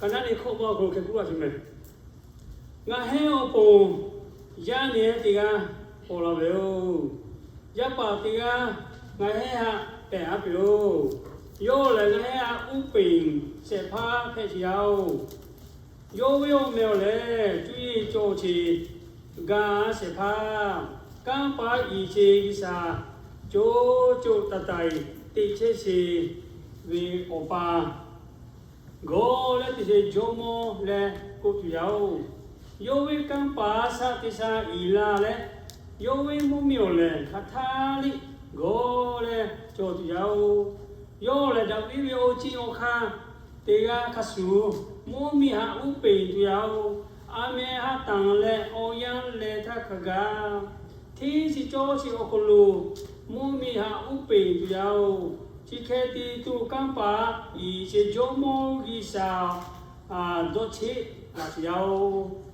Kaˍnaˆ liꞈ hkawꞈ ma awˬ hk'aw lo hk'e k'oˆ laˇ ve meh. Ngaˬ hehˉ awˬ pon yaˇ nehˬ teˇ g'aˇ paw la ve yoˬ. Yaˇ paˍ teˇ g'aˇ ngaˬ hehˉ htaꞈ pehˬ aˉ peuˬ yoˬ. Yawˇ lehˬ ngaˬ hehˉ htaꞈ uˉ peunˍ shehˍ hpaˇ hpehꞈ ce yaˇ oˬ. Yawˇ ve awˬ meh awˬ lehˬ cuˇ yiˍ cawˬ ce gaˇ shehˍ hpaˇ, kanˇ paˍ iˍ ce G'uiˬsha co co taiˍ taiˍ teꞈ chehˇ ce ve awˬ pa gawˬ leh teˇ ce jawˇmawˇ leh k'oˆ tuˬ yaˇ oˬ. Yawˇ ve kanˇ paˍ shaˆ teˇ shaˆ iˍ la leh, yawˇ ve mvuhˇmiˬ awˬ lehˬ hk'aˬ htaˇ liꞈ gawˬ leh cawˬ tuˬ yaˇ oˬ. Yawˇ lehˬ Daˍviˆ ve awˬ ceˇ awˬ hk'aˇ teˇ g'aˇ hk'a shuˍ, mvuhˇmiˬ htaꞈ uˉ peunˍ tuˬ yaˇ oˬ. A meh haˉ tanˍ leh awˬ yanˇ leh htaˇ hk'a gaˬ hteˇ chi cawˇ chi awˬ hk'aw lo mvuhˇmiˬ htaꞈ uˉ peunˍ tuˬ yaˇ oˬ. Chi hk'e te tuˬ kanˇ paˍ iˍ ce jawˇmawˇ G'uiˬsha dawˇ cheˆ laꞈ tuˬ yaˇ oˬ.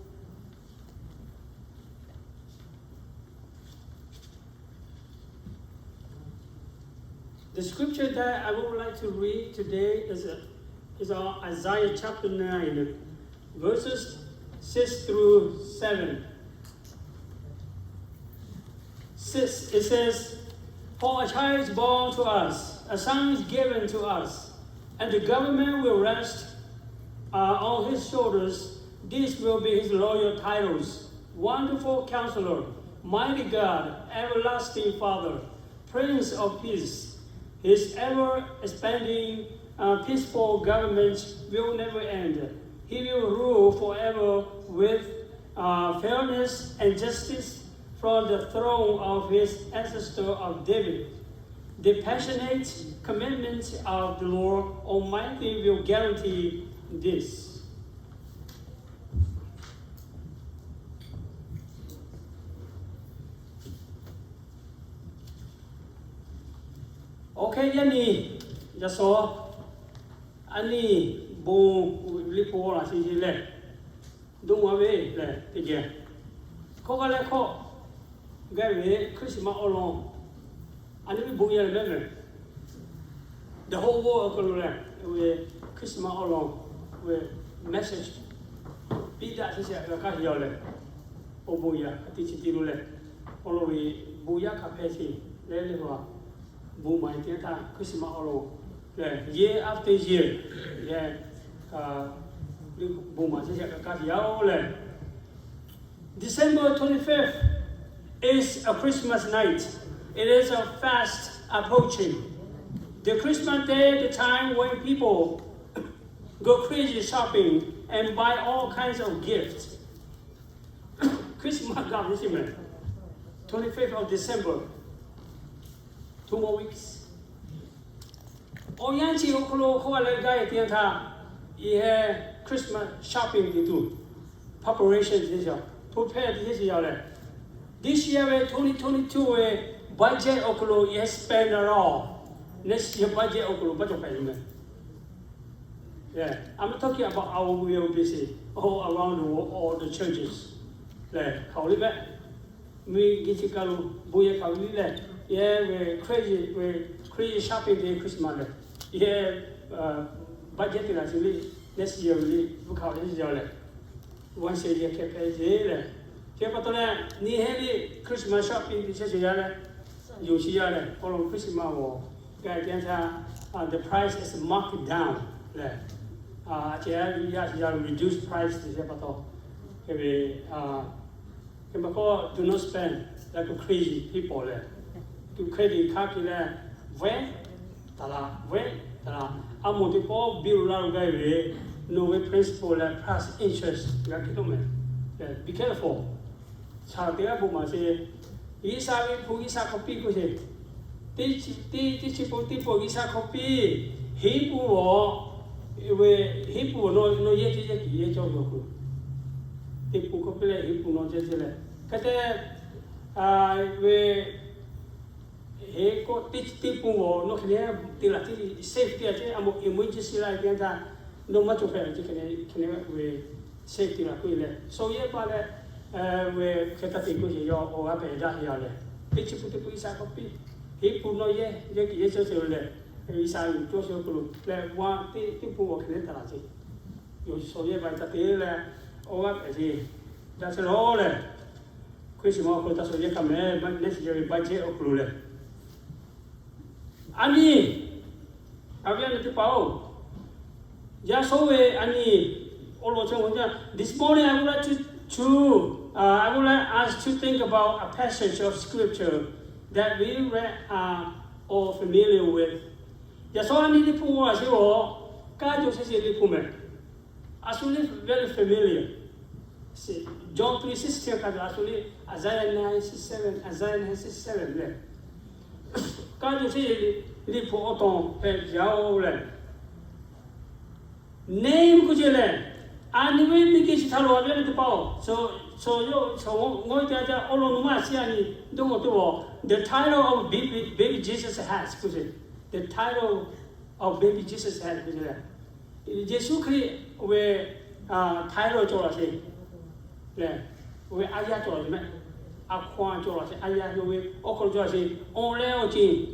The scripture that I would like to read today is, is on Isaiah chapter nine, verses six through seven. Six, it says, "For a child is born to us, a son is given to us, and the government will rest, uh, on his shoulders. This will be his royal titles: Wonderful Counselor, Mighty God, Everlasting Father, Prince of Peace." His ever-expanding, uh, peaceful government will never end. He will rule forever with, uh, fairness and justice from the throne of his ancestor of David. The passionate commitment of the Lord Almighty will guarantee this. Awˬ hk'e yaˇ nyi, yaꞈ shawˍ, a nyi bon liꞈ hpu laꞈ shi lehˬ, doˇ ma ve lehˬ teˇ geh hkawˇ g'a leh hkawˇ gaˇ ve Christmas awˬ lawn, a nyi ve bon yaˇ lehˬ mehˉ mehˉ, the whole world awˬ hk'aw lo lehˬ ve Christmas awˬ lawn ve message piˇ daꞈ chi shehˍ g'a kaˇ ve yoˬ lehˬ, awˬ bon yaˇ a te chi te lo lehˬ, awˬ lawn ve bon yaˇ hk'a hpehꞈ sheˍ leh leh a bon maˍ e teˇ htaˇ Christmas awˬ lawn lehˬ, year after year lehˬ, bon maˍ chi shehˍ g'a kaˇ ve yoˬ lehˬ. December twenty-fifth is a Christmas night. It is a fast approaching. The Christmas day, the time when people go crazy shopping and buy all kinds of gifts. Christmas g'a ve chi mehˬ, twenty-fifth of December, two more weeks. Awˬ yanˇ chi awˬ hk'aw lo hkawˇ g'a leh gaˇ ve teˇ yanˇ htaˇ, yehˬ Christmas shopping te tuˬ preparation te sheˍ, prepare te sheˍ lehˬ, this year ve twenty twenty-two ve budget awˬ hk'aw lo yehˬ spend a laˇ, next year budget awˬ hk'aw lo baˇ cawˬ hpehꞈ ve mehˬ. Yeah, I'm not talking about our V O B C, all around the world, all the churches lehˬ hk'aˬ liˇ mehˆ. Miˬguiˬ chi kaˬ lo bon yehˬ hk'aˬ liˇ lehˬ, yehˬ ve crazy ve crazy shopping te Christmas lehˬ, yehˬ budget te laˬ chi liˇ, next year ve liˇ bvuhˆ hk'aˬ liˇ yaˇ lehˬ, one year yehˬ hk'e hpehꞈ ve lehˬ, chi pa taw leh nyi heˆ liˇ Christmas shopping te chehˇ sheˍ yaˇ lehˬ, yonˍ chi yaˇ lehˬ, awˬ lawn Christmas g'awˬ ga teˇ yanˇ htaˇ, the price is marked down lehˬ, chi yaˇ chi yaˇ reduce price te chehˇ pa taw, hk'e ve, hk'e ma k'o, do not spend like a crazy people lehˬ, to crazy hk'a hk'e leh, vehˉ taˍ laꞈ, vehˉ taˍ laꞈ, a moˍ teˇ pawˆ biˇ lo laˇ lo gaˇ ve, nawˬ ve principal leh plus interest g'a hk'e toˆ mehˍ. Be careful. Shaˍ teˇ g'aˇ bon maˍ sheˍ, G'uiˬsha ve hpu G'uiˬsha hk'aw piˇ k'oˆ sheˍ, teˇ chi, teˇ chi pun teˇ pun G'uiˬsha hk'aw piˇ, hiˉ pun awˬ, ve hiˉ pun awˬ nawˬ, nawˬ yehˇ ce yehˇ kiˬ yehˇ cawˇ ve awˬ hk'aw lo, teˇ pun hk'aw piˇ leh hiˉ pun nawˬ ce ce leh, hk'e te, ve, heˉ k'oˆ teˇ, teˇ pun awˬ nawˬ hk'e te laˬ ce, safety a ce, a moˍ emergency laˇ teˇ yanˇ htaˇ, nawˬ maˇ cawˬ hpehꞈ ve ce hk'e te, hk'e te ve safety laˬ k'oˆ e leh, shaw yehˇ paˇ leh, ve hk'e taˇ te k'oˆ sheˍ, yawˇ awˬ g'aˇ hpehꞈ daꞈ ve yaˇ lehˬ, teˇ chi pun teˇ pun G'uiˬsha hk'aw piˇ, hiˉ pun nawˬ yehˇ, yehˇ kiˬ yehˇ cawˇ sheˍ ve lehˬ, G'uiˬsha yuˬ cawˇ sheˍ ve hk'aw lo leh, wa teˇ, teˇ pun awˬ hk'e te laˬ ce. Yoˬ, shaˍ yehˇ ba taˇ te leh, awˬ g'aˇ pehꞈ ce, daꞈ chehˇ lawˬ lehˬ, Christmas awˬ hk'aw lo taˇ shaˍ yehˇ kaꞈ mehˍ, next year budget awˬ hk'aw lo lehˬ, a nyi, a viˉ a nyi teˇ hpaˍ-oˬ, yaˇ shawˉ ve a nyi, awˬ lawn chi, this morning I would like to, to, uh, I would like us to think about a passage of scripture that we read, are all familiar with. Yaꞈ shawˉ a nyi Liꞈ hpu g'aw a sheˍ-oˬ, kanˉ cawˬ sheˍ sheˍ Liꞈ hpu mehˍ. A shu liꞈ very familiar. John three sixteen hk'a gaˬ a shu liꞈ, Isaiah nine six seven, Isaiah nine six seven lehˬ, kanˉ cawˬ sheˍ sheˍ Liꞈ hpu awˬ tawn hpehꞈ yaˇ-oˬ lehˬ, name k'oˆ ce lehˬ, a nyi ve miˬguiˬ chi htaꞈ lo a ve teˇ hpaˍ-oˬ, so, so, so, ngaˬ hui te a ca awˬ lawn nu maˇ shiˍ a nyi, dawˇ mawˬ teˇ g'aˇ, the title of baby, baby Jesus has k'oˆ ce, the title of baby Jesus has k'oˆ ce lehˬ, Yeˍsuˆ Hkriꞈ ve title cawˬ laˬ sheˍ lehˬ, ve aˉ yaˇ cawˬ laˬ sheˍ mehˍ, a hkaw-anˬ cawˬ laˬ sheˍ, aˉ yaˇ yawˇ ve awˬ hk'aw lo cawˬ laˬ sheˍ, awˬ leh awˬ ceuˬ,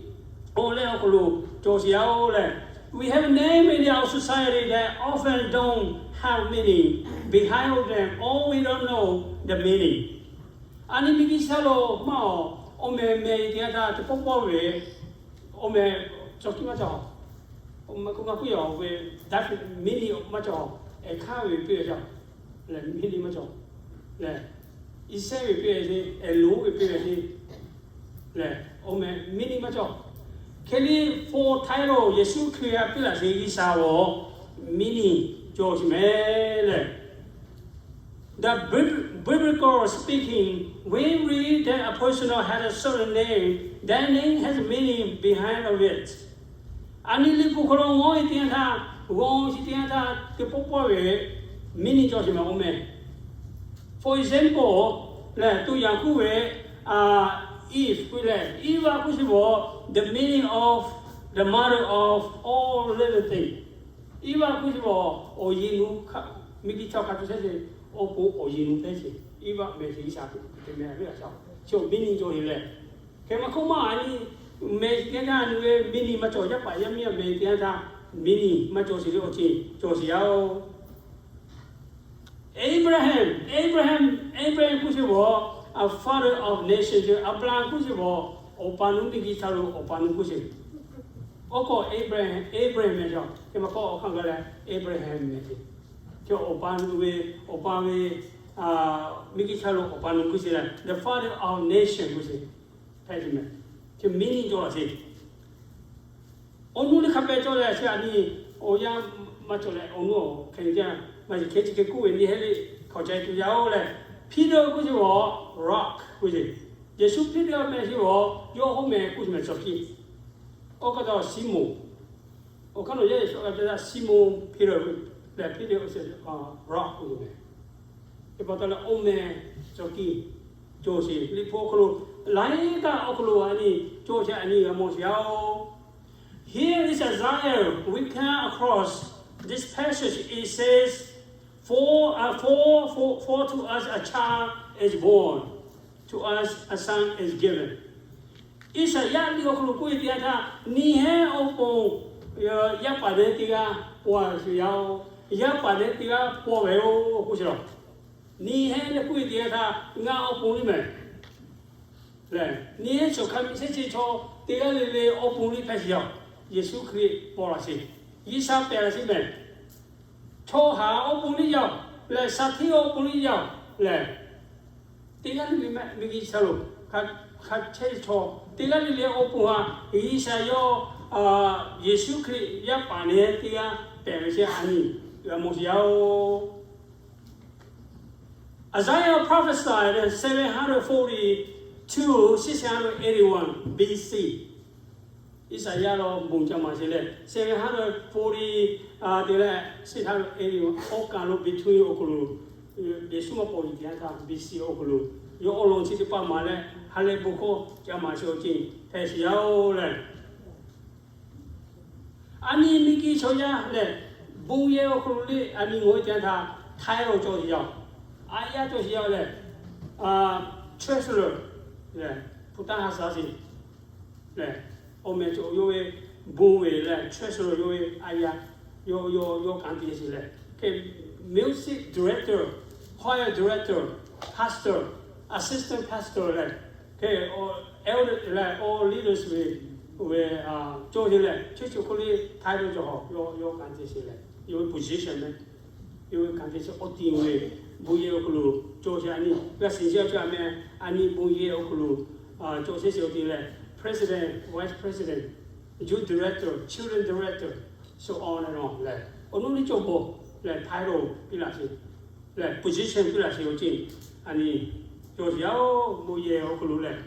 awˬ leh awˬ hk'aw lo cawˬ sheˍ yaˇ-oˬ lehˬ, we have a name in our society that often don't have meaning behind of them, or we don't know the meaning. A nyi miˬguiˬ chi htaꞈ lo maˇ-oˬ, awˬ meh meh teˇ g'aˇ htaˇ teˇ pawˆ pawˆ ve awˬ meh cawˬ kiˇ maˇ cawˬ. Awˬ meh k'o ngaˬ k'oˆ yaw ve, that meaning maˇ cawˬ. Ehˉ hk'aˇ ve piˇ ve cawˬ lehˬ, meaning maˇ cawˬ lehˬ, iˉ sehˉ ve piˇ ve ce, ehˉ lonˉ ve piˇ ve ce lehˬ, awˬ meh meaning maˇ cawˬ. Hk'e liˇ hpu htaˇ lo Yeˍsuˆ Hkriꞈ htaꞈ piˇ laˬ sheˍ G'uiˬsha-oˬ, meaning cawˬ sheˍ mehˍ lehˬ, the bib-, biblical speaking, we read that a person has a certain name, that name has meaning behind of it. A nyi Liꞈ hpu hk'aw lo ngaˬ hui teˇ yanˇ htaˇ, g'aw shi teˇ yanˇ htaˇ teˇ pawˆ pawˆ ve meaning cawˬ sheˍ mehˍ awˬ meh. For example lehˬ, to yaꞈ k'oˆ ve, Eve k'oˆ lehˬ, Eve a k'oˆ sheˍ bawˬ, the meaning of the mother of all living things. Eve a k'oˆ sheˍ bawˬ, awˬ yeˬ nu, miˬguiˬ htaꞈ hk'a tu sheˍ sheˍ, awˬ pon awˬ yeˬ nu hpehꞈ sheˍ. Eve mehˍ sheˍ G'uiˬsha te meh ve a shaꞈ, chi awˬ meaning cawˬ sheˍ lehˬ, hk'e maˇ hk'oˆ maˇ a nyi mehˍ teˇ yanˇ htaˇ a nyi ve meaning maˇ cawˬ, yaˇ paˍ yaˇ miˇ a mehˍ teˇ yanˇ htaˇ meaning maˇ cawˬ sheˍ ve awˬ ceuˬ cawˬ sheˍ yaˇ-oˬ. Abraham, Abraham, Abraham k'oˆ sheˍ bawˬ, a father of nation, Aˍbraˍhanˍ k'oˆ sheˍ bawˬ, awˬ pa nuˇ miˬguiˬ htaꞈ lo awˬ pa nuˇ k'oˆ sheˍ. Oˇ k'o Abraham, Abraham mehˍ cawˬ, hk'e maˇ k'o awˬ hk'aˇ gaˬ leh Abraham mehˍ sheˍ. Chi awˬ pa nuˇ ve, awˬ pa ve miˬguiˬ htaꞈ lo awˬ pa nuˇ k'oˆ sheˍ leh, the father of nation k'oˆ sheˍ. Hpehꞈ sheˍ mehˍ. Chi meaning cawˬ laˬ sheˍ. Awˬ nuˇ liˇ hk'a pehꞈ cawˬ leh chi a nyi, awˬ yanˇ maˇ cawˬ leh awˬ nuˇ hk'e jaˇ, maˇ heˆ hk'e chi hk'e k'oˆ ve nyi heˆ le, hk'aˬ ca tuˬ yaˇ-oˬ leh, Peter k'oˆ sheˍ bawˬ, rock k'oˆ sheˍ. Yeˍsuˆ Peter mehˍ sheˍ bawˬ, yawˇ hoˉ mehˍ k'oˆ sheˍ mehˍ cawˬ kiˇ. Oˇ kaꞈ taw Siˉmonˍ, awˬ hk'aˇ lo yaˇ Yeˍsuˆ a ca Siˉmonˍ Peter lehˬ, Peter, rock k'oˆ sheˍ mehˍ. Teˇ pa taw leh oˇ meh cawˬ kiˇ, cawˬ sheˍ. Liꞈ hpu awˬ hk'aw lo, laiˉ kaˆ awˬ hk'aw lo a nyi cawˬ sheˍ, a nyi g'a mawˬ sheˍ yaˇ-oˬ. Here is Isaiah. We come across this passage. It says, for, uh, for, for, for to us a child is born, to us a son is given. Iˉsaˍyaˆ liꞈ awˬ hk'aw lo k'oˆ ve teˇ yanˇ htaˇ, nyi heˉ awˬ pon yaˇ paˍ leh teˇ g'aˇ paw sheˍ yaˇ-oˬ, yaˇ paˍ leh teˇ g'aˇ paw ve-oˬ k'oˆ sheˍ lawˬ. Nyi heˉ leh k'oˆ ve teˇ yanˇ htaˇ ngaˬ awˬ pon liˇ mehˍ lehˬ, nyi heˉ chaw hk'a miˬ shehˉ chi chaw teˇ g'aˇ le le awˬ pon liˇ hpehꞈ sheˍ yaˇ-oˬ. Yeˍsuˆ Hkriꞈ paw laˬ sheˍ, G'uiˬsha pehˬ laˬ sheˍ mehˍ. Chaw haˍ awˬ pon liˇ yaˇ-oˬ lehˬ, shaˍ hteˇ awˬ pon liˇ yaˇ-oˬ lehˬ, teˇ g'aˇ le le mehˍ miˬguiˬ htaꞈ lo hk'a chehˇ chaw teˇ g'aˇ le le awˬ pon haꞈ G'uiˬsha yawˇ Yeˍsuˆ Hkriꞈ yaˇ paˍ leh teˇ g'aˇ pehˬ ve chi a nyi g'a mawˬ sheˍ yaˇ-oˬ. Isaiah prophesied seven hundred forty to six hundred eighty-one B C. Iˉsaˍyaˆ lo bon ca maˍ sheˍ leh, seven hundred forty te leh six hundred eighty-one awˬ kaˬ lo between awˬ hk'aw lo, Yeˍsuˆ maˇ paw nyi teˇ yanˇ htaˇ B C awˬ hk'aw lo, yawˇ awˬ lawn chi teˇ hpaˍ maˍ leh ha lehˬ bon hkawˇ ca maˍ sheˍ awˬ ceuˬ hpehꞈ sheˍ yaˇ-oˬ lehˬ, a nyi miˬguiˬ chaw yaˇ lehˬ, bon yehˬ awˬ hk'aw lo le a nyi ngaˬ hui teˇ yanˇ htaˇ htaiˍ lo cawˬ sheˍ yaˇ-oˬ. A yaˇ cawˬ sheˍ yaˇ-oˬ lehˬ, treasurer lehˬ, hpu taˇ ha sha sheˍ lehˬ, awˬ meh cawˬ yawˇ ve bon ve lehˬ treasurer yawˇ ve a yaˇ, yawˇ, yawˇ, yawˇ kanˉ te sheˍ lehˬ, music director, choir director, pastor, assistant pastor leh, elder leh all leaders ve, ve cawˬ ve leh, chi chi hk'oˆ le title cawˬ hawˬ, yawˇ kanˉ te sheˍ leh, yawˇ ve position meh, yawˇ ve kanˉ te sheˍ awˬ ti ve, bon yehˬ awˬ hk'aw lo cawˬ sheˍ a nyi g'a shiˍ jaˇ a meh, a nyi bon yehˬ awˬ hk'aw lo cawˬ sheˍ awˬ ti leh, president, vice president, youth director, children director, so on and on leh, awˬ nuˇ liˇ cawˬ bawˬ leh title piˇ laˇ sheˍ leh, position piˇ laˇ sheˍ awˬ ti, a nyi cawˬ sheˍ yaˇ-oˬ, bon yehˬ awˬ hk'aw lo leh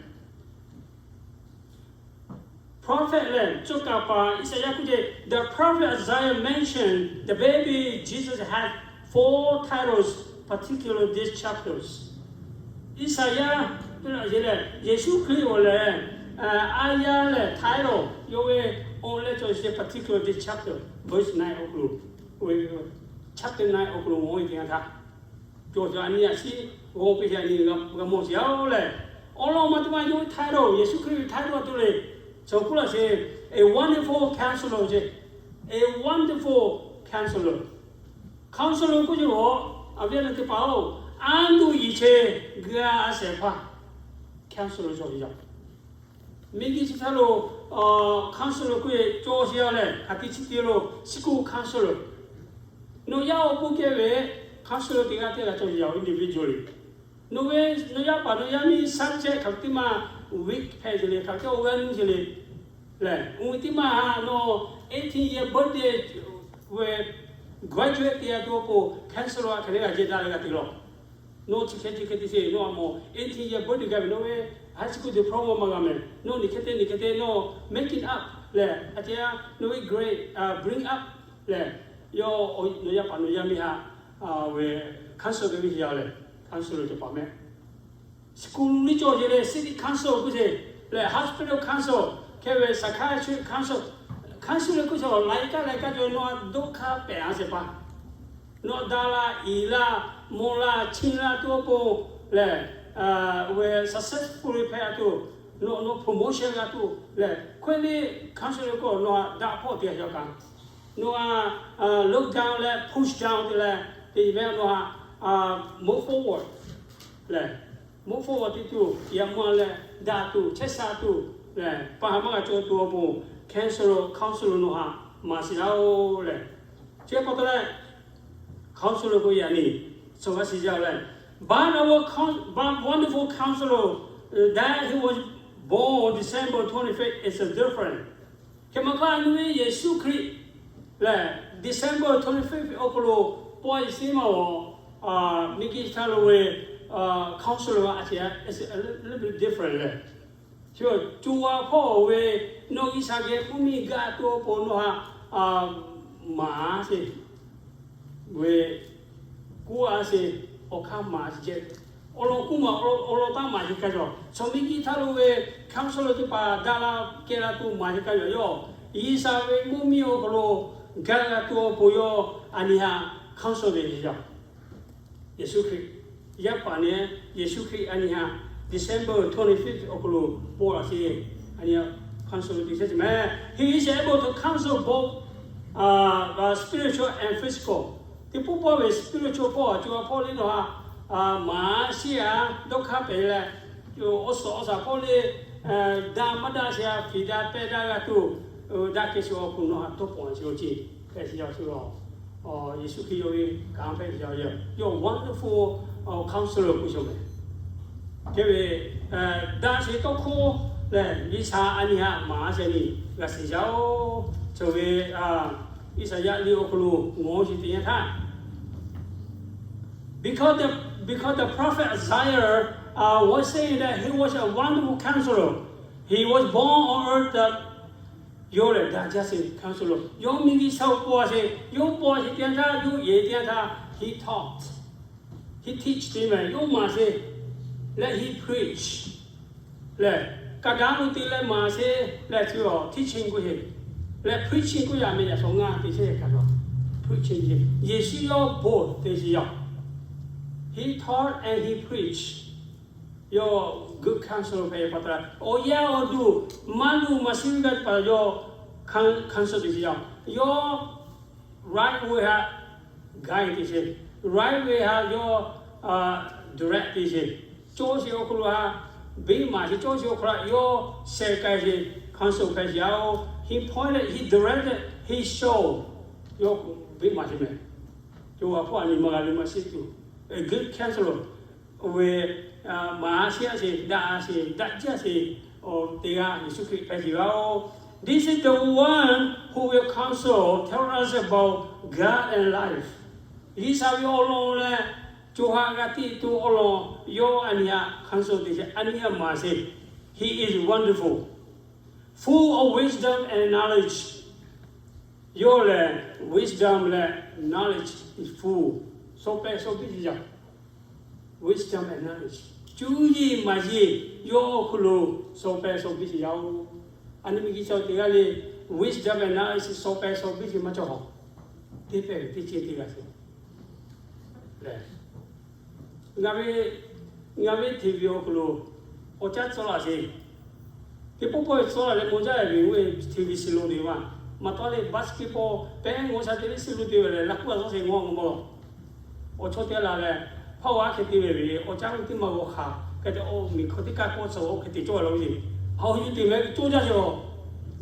prophet leh cawˬ kaˍ paˍ Iˉsaˍyaˆ k'oˆ ce, the prophet Isaiah mentioned the baby Jesus had four titles, particular these chapters. Iˉsaˍyaˆ leh Yeˍsuˆ Hkriꞈ awˬ lehˬ, a yaˇ lehˬ title yawˇ ve awˬ leh cawˬ sheˍ particular this chapter, verse nine awˬ hk'aw lo, chapter nine awˬ hk'aw lo g'awˬ ve teˇ yanˇ htaˇ, cawˬ cawˬ a nyi a shiˉ g'awˬ piˇ sheˍ a nyi g'a mawˬ sheˍ yaˇ-oˬ leh, awˬ lawn ma teˇ ma yawˇ ve title, Yeˍsuˆ Hkriꞈ ve title a to le, cawˬ k'oˆ laˇ sheˍ, a wonderful counselor ce, a wonderful counselor. Counselor k'oˆ ce a, a viˉ a nyi teˇ hpaˍ-oˬ, a tuꞈ yiˍ che g'a shehˍ hpaˇ counselor cawˬ ve yaˇ. Miˬguiˬ chi htaˇ lo counselor k'oˆ ve cawˬ sheˍ yaˇ leh, hk'aˬ ti chi te lo school counselor. Nawˬ yaˇ awˬ pon kehˬ ve counselor teˇ g'aˇ teˇ g'aˇ cawˬ sheˍ yaˇ individually. Nawˬ ve, nawˬ yaˇ paˍ nawˬ yaˇ miˇ subject hk'aˬ ve teˇ ma weak hpehꞈ ce le, hk'aˬ ve teˇ awˬ g'aˇ nuˇ ce le, leh uiˍ ve teˇ ma ha nawˬ eighteen year birthday ve graduate te a to awˬ pon counselor a hk'aˬ le g'a jehˬ daꞈ leh g'a te lawˬ. Nawˬ chi hk'e chi hk'e te sheˍ, nawˬ a mawˬ eighteen year birthday gaˇ ve nawˬ ve high school diploma maˇ g'a mehˍ. Nawˬ niˬ hk'e te niˬ hk'e te nawˬ make it up leh, a ce a nawˬ ve grade bring up leh, yawˇ nawˬ yaˇ paˍ nawˬ yaˇ miˇ haꞈ ve counselor ve ve yaˇ leh, counselor cawˬ paˍ meh. School liˇ cawˬ ce leh city council k'oˆ ce leh, hospital council, hk'e ve psychiatric council, counselor k'oˆ ce laiˉ kaˆ laiˉ kaˆ cawˬ ve nawˬ a doˆ hk'aˇ pehˍ a shehˍ hpaˇ, nawˬ daꞈ la, iˍ la, mawˬ la, chi la tuˬ awˬ pon leh, ve successful hpehꞈ a tuˬ, nawˬ nawˬ promotion g'a tuˬ leh, hk'e le counselor k'o nawˬ a daꞈ hpawˇ te a yaˇ kaꞈ, nawˬ a look down leh push down te leh, te ve nawˬ a move forward leh, move forward te tuˬ, yaꞈ maw leh daꞈ tuˬ, chehˇ sha tuˬ leh, pa ha maˇ g'a cawˬ tuˬ awˬ pon counselor, counselor nawˬ haꞈ maˍ shiˍ laˇ-oˬ leh, chi pa taw leh counselor k'oˆ yaꞈ nyi, cawˬ g'a shiˍ jaˇ leh, but our coun-, but wonderful counselor, that he was born December twenty-fifth is a different. Hk'e ma hk'aˇ, a nu ve Yeˍsuˆ Hkriꞈ lehˬ December twenty-fifth awˬ hk'aw lo paw e shiˉ maˇ-oˬ, miˬguiˬ htaˇ lo ve counselor a ce, it's a little bit different leh, co a hpawˇ ve nawˬ G'uiˬsha geh mvuhˇmiˬ gaˇ tuˬ awˬ pon nawˬ haꞈ maˍ sheˍ ve, kuˇ a sheˍ, awˬ hk'aˇ maˍ sheˍ ce. Awˬ lawn kuˇ maˬ, awˬ lawn taˇ maˍ sheˍ kaˇ cawˬ. Chaw miˬguiˬ htaˇ lo ve counselor teˇ hpaˍ daꞈ la kehˬ la tuˬ maˍ sheˍ kaˇ cawˬ. Yawˇ G'uiˬsha ve mvuhˇmiˬ awˬ hk'aw lo gaˇ g'a tuˬ awˬ pon yawˇ a nyi haꞈ counselor ve ce yaˇ. Yeˍsuˆ Hkriꞈ yaˇ paˍ nehˬ, Yeˍsuˆ Hkriꞈ a nyi haꞈ December twenty-fifth awˬ hk'aw lo paw laˬ sheˍ. A nyi haꞈ counselor te sheˍ ce meh. He is able to counsel both spiritual and physical. Teˇ pawˆ pawˆ ve spiritual pawˆ a co a hpawˇ le nawˬ haꞈ maˍ shiˍ a, dawˇ hk'aˇ pehˍ leh, awˬ suhˍ awˬ shaˍ hpawˇ le daꞈ maˇ daꞈ sheˍ a, fiˍ daꞈ pehˇ daꞈ g'a tuˬ, daꞈ kehˬ sheˍ awˬ hk'aw nawˬ haꞈ dawˇ paw a sheˍ awˬ ce. Hk'e te yaˇ chi a, Yeˍsuˆ Hkriꞈ yawˇ ve kanˉ hpehꞈ te yaˇ, yawˇ wonderful counselor k'oˆ cawˬ meh. Hk'e ve daꞈ sheˍ tawˇ hkawˇ lehˬ, G'uiˬsha a nyi haꞈ maˍ sheˍ nyi g'a shiˍ jaˇ-oˬ. Cawˬ ve Iˉsaˍyaˆ liˇ awˬ hk'aw lo ngaˬ hui shiˍ teˇ yanˇ htaˇ, because the, because the prophet Isaiah was saying that he was a wonderful counselor. He was born on earth, yawˇ lehˬ daꞈ jaˇ sheˍ counselor. Yawˇ miˬguiˬ sha paw sheˍ, yawˇ paw sheˍ teˇ yanˇ htaˇ, yawˇ yehˬ teˇ yanˇ htaˇ, he taught, he teach te meh, yawˇ maˍ sheˍ leh he preach lehˬ, kaꞈ daꞈ lo te leh maˍ sheˍ leh chi a teaching k'oˆ sheˍ leh preaching k'oˆ yaꞈ meh yaꞈ shawˍ ngaˇ te sheˍ kaꞈ a preaching ce. Yeˍsuˆ yawˇ bon te sheˍ yaˇ. He taught and he preach. Yawˇ good counselor hpehꞈ pa taw, awˬ yanˇ awˬ duˬ maˇ luˬ maˇ shiˍ ve g'a pa yawˇ counsel te sheˍ yaˇ. Yawˇ right way htaꞈ guide te sheˍ. Right way htaꞈ yawˇ direct te sheˍ. Cawˇ sheˍ awˬ hk'aw lo htaꞈ, beˇ maˍ sheˍ cawˇ sheˍ awˬ hk'aw lo yawˇ sheh k'ai sheˍ, counsel hpehꞈ sheˍ-oˬ. He pointed, he directed, he showed. Yawˇ beˇ maˍ sheˍ mehˍ. Cawˇ a hpawˇ a nyi ma g'a le maˇ shiˍ tuˬ, a good counselor. Oˇ ve maˍ a shiˍ a sheˍ, daꞈ a sheˍ, daꞈ jaˇ sheˍ, teˇ g'aˇ Yeˍsuˆ Hkriꞈ hpehꞈ sheˍ g'a-oˬ. This is the one who will counsel, tell us about God and life. G'uiˬsha ve awˬ lawn leh co ha g'a tiˇ tuˬ awˬ lawn yawˇ a nyi htaꞈ counsel te sheˍ, a nyi htaꞈ maˍ sheˍ. He is wonderful, full of wisdom and knowledge. Yawˇ lehˬ wisdom leh knowledge is full. Shaw peh shaw biˇ sheˍ yaˇ. Wisdom and knowledge, cuˇ yiˍ maˍ yiˍ yawˇ awˬ hk'aw lo shaw peh shaw biˇ sheˍ yaˇ-oˬ. A nyi miˬguiˬ chi teˇ g'aˇ le wisdom and knowledge shaw peh shaw biˇ sheˍ maˇ cawˬ. Teˇ pehˍ ve teˇ ceuˬ teˇ g'aˇ sheˍ. Ngaˬ ve, ngaˬ ve T V awˬ hk'aw lo awˬ caˉ tcuh laˬ sheˍ. Teˇ pawˆ pawˆ ve tcuh laˬ leh maw jaˇ ve oˇ ve T V suh lo te maˇ, maˇ taw le basketball pehˉ ngaw sha te le suh lo te ve lehˬ, laꞈ k'oˆ a tawˇ sheˍ ngaw ngaw maˇ laˬ. Awˬ chawˇ teˇ g'aˇ la leh, hpaˇ g'a hk'e te ve ve awˬ caˉ lo teˇ maˇ g'aw hk'aˬ hk'e te, awˬ miˬ hkawˇ teˇ kaˇ kawˆ tcuh awˬ hk'e te cawˇ a la ve le. Awˬ yuˬ te mehˍ ve cawˇ jaˇ sheˍ-oˬ.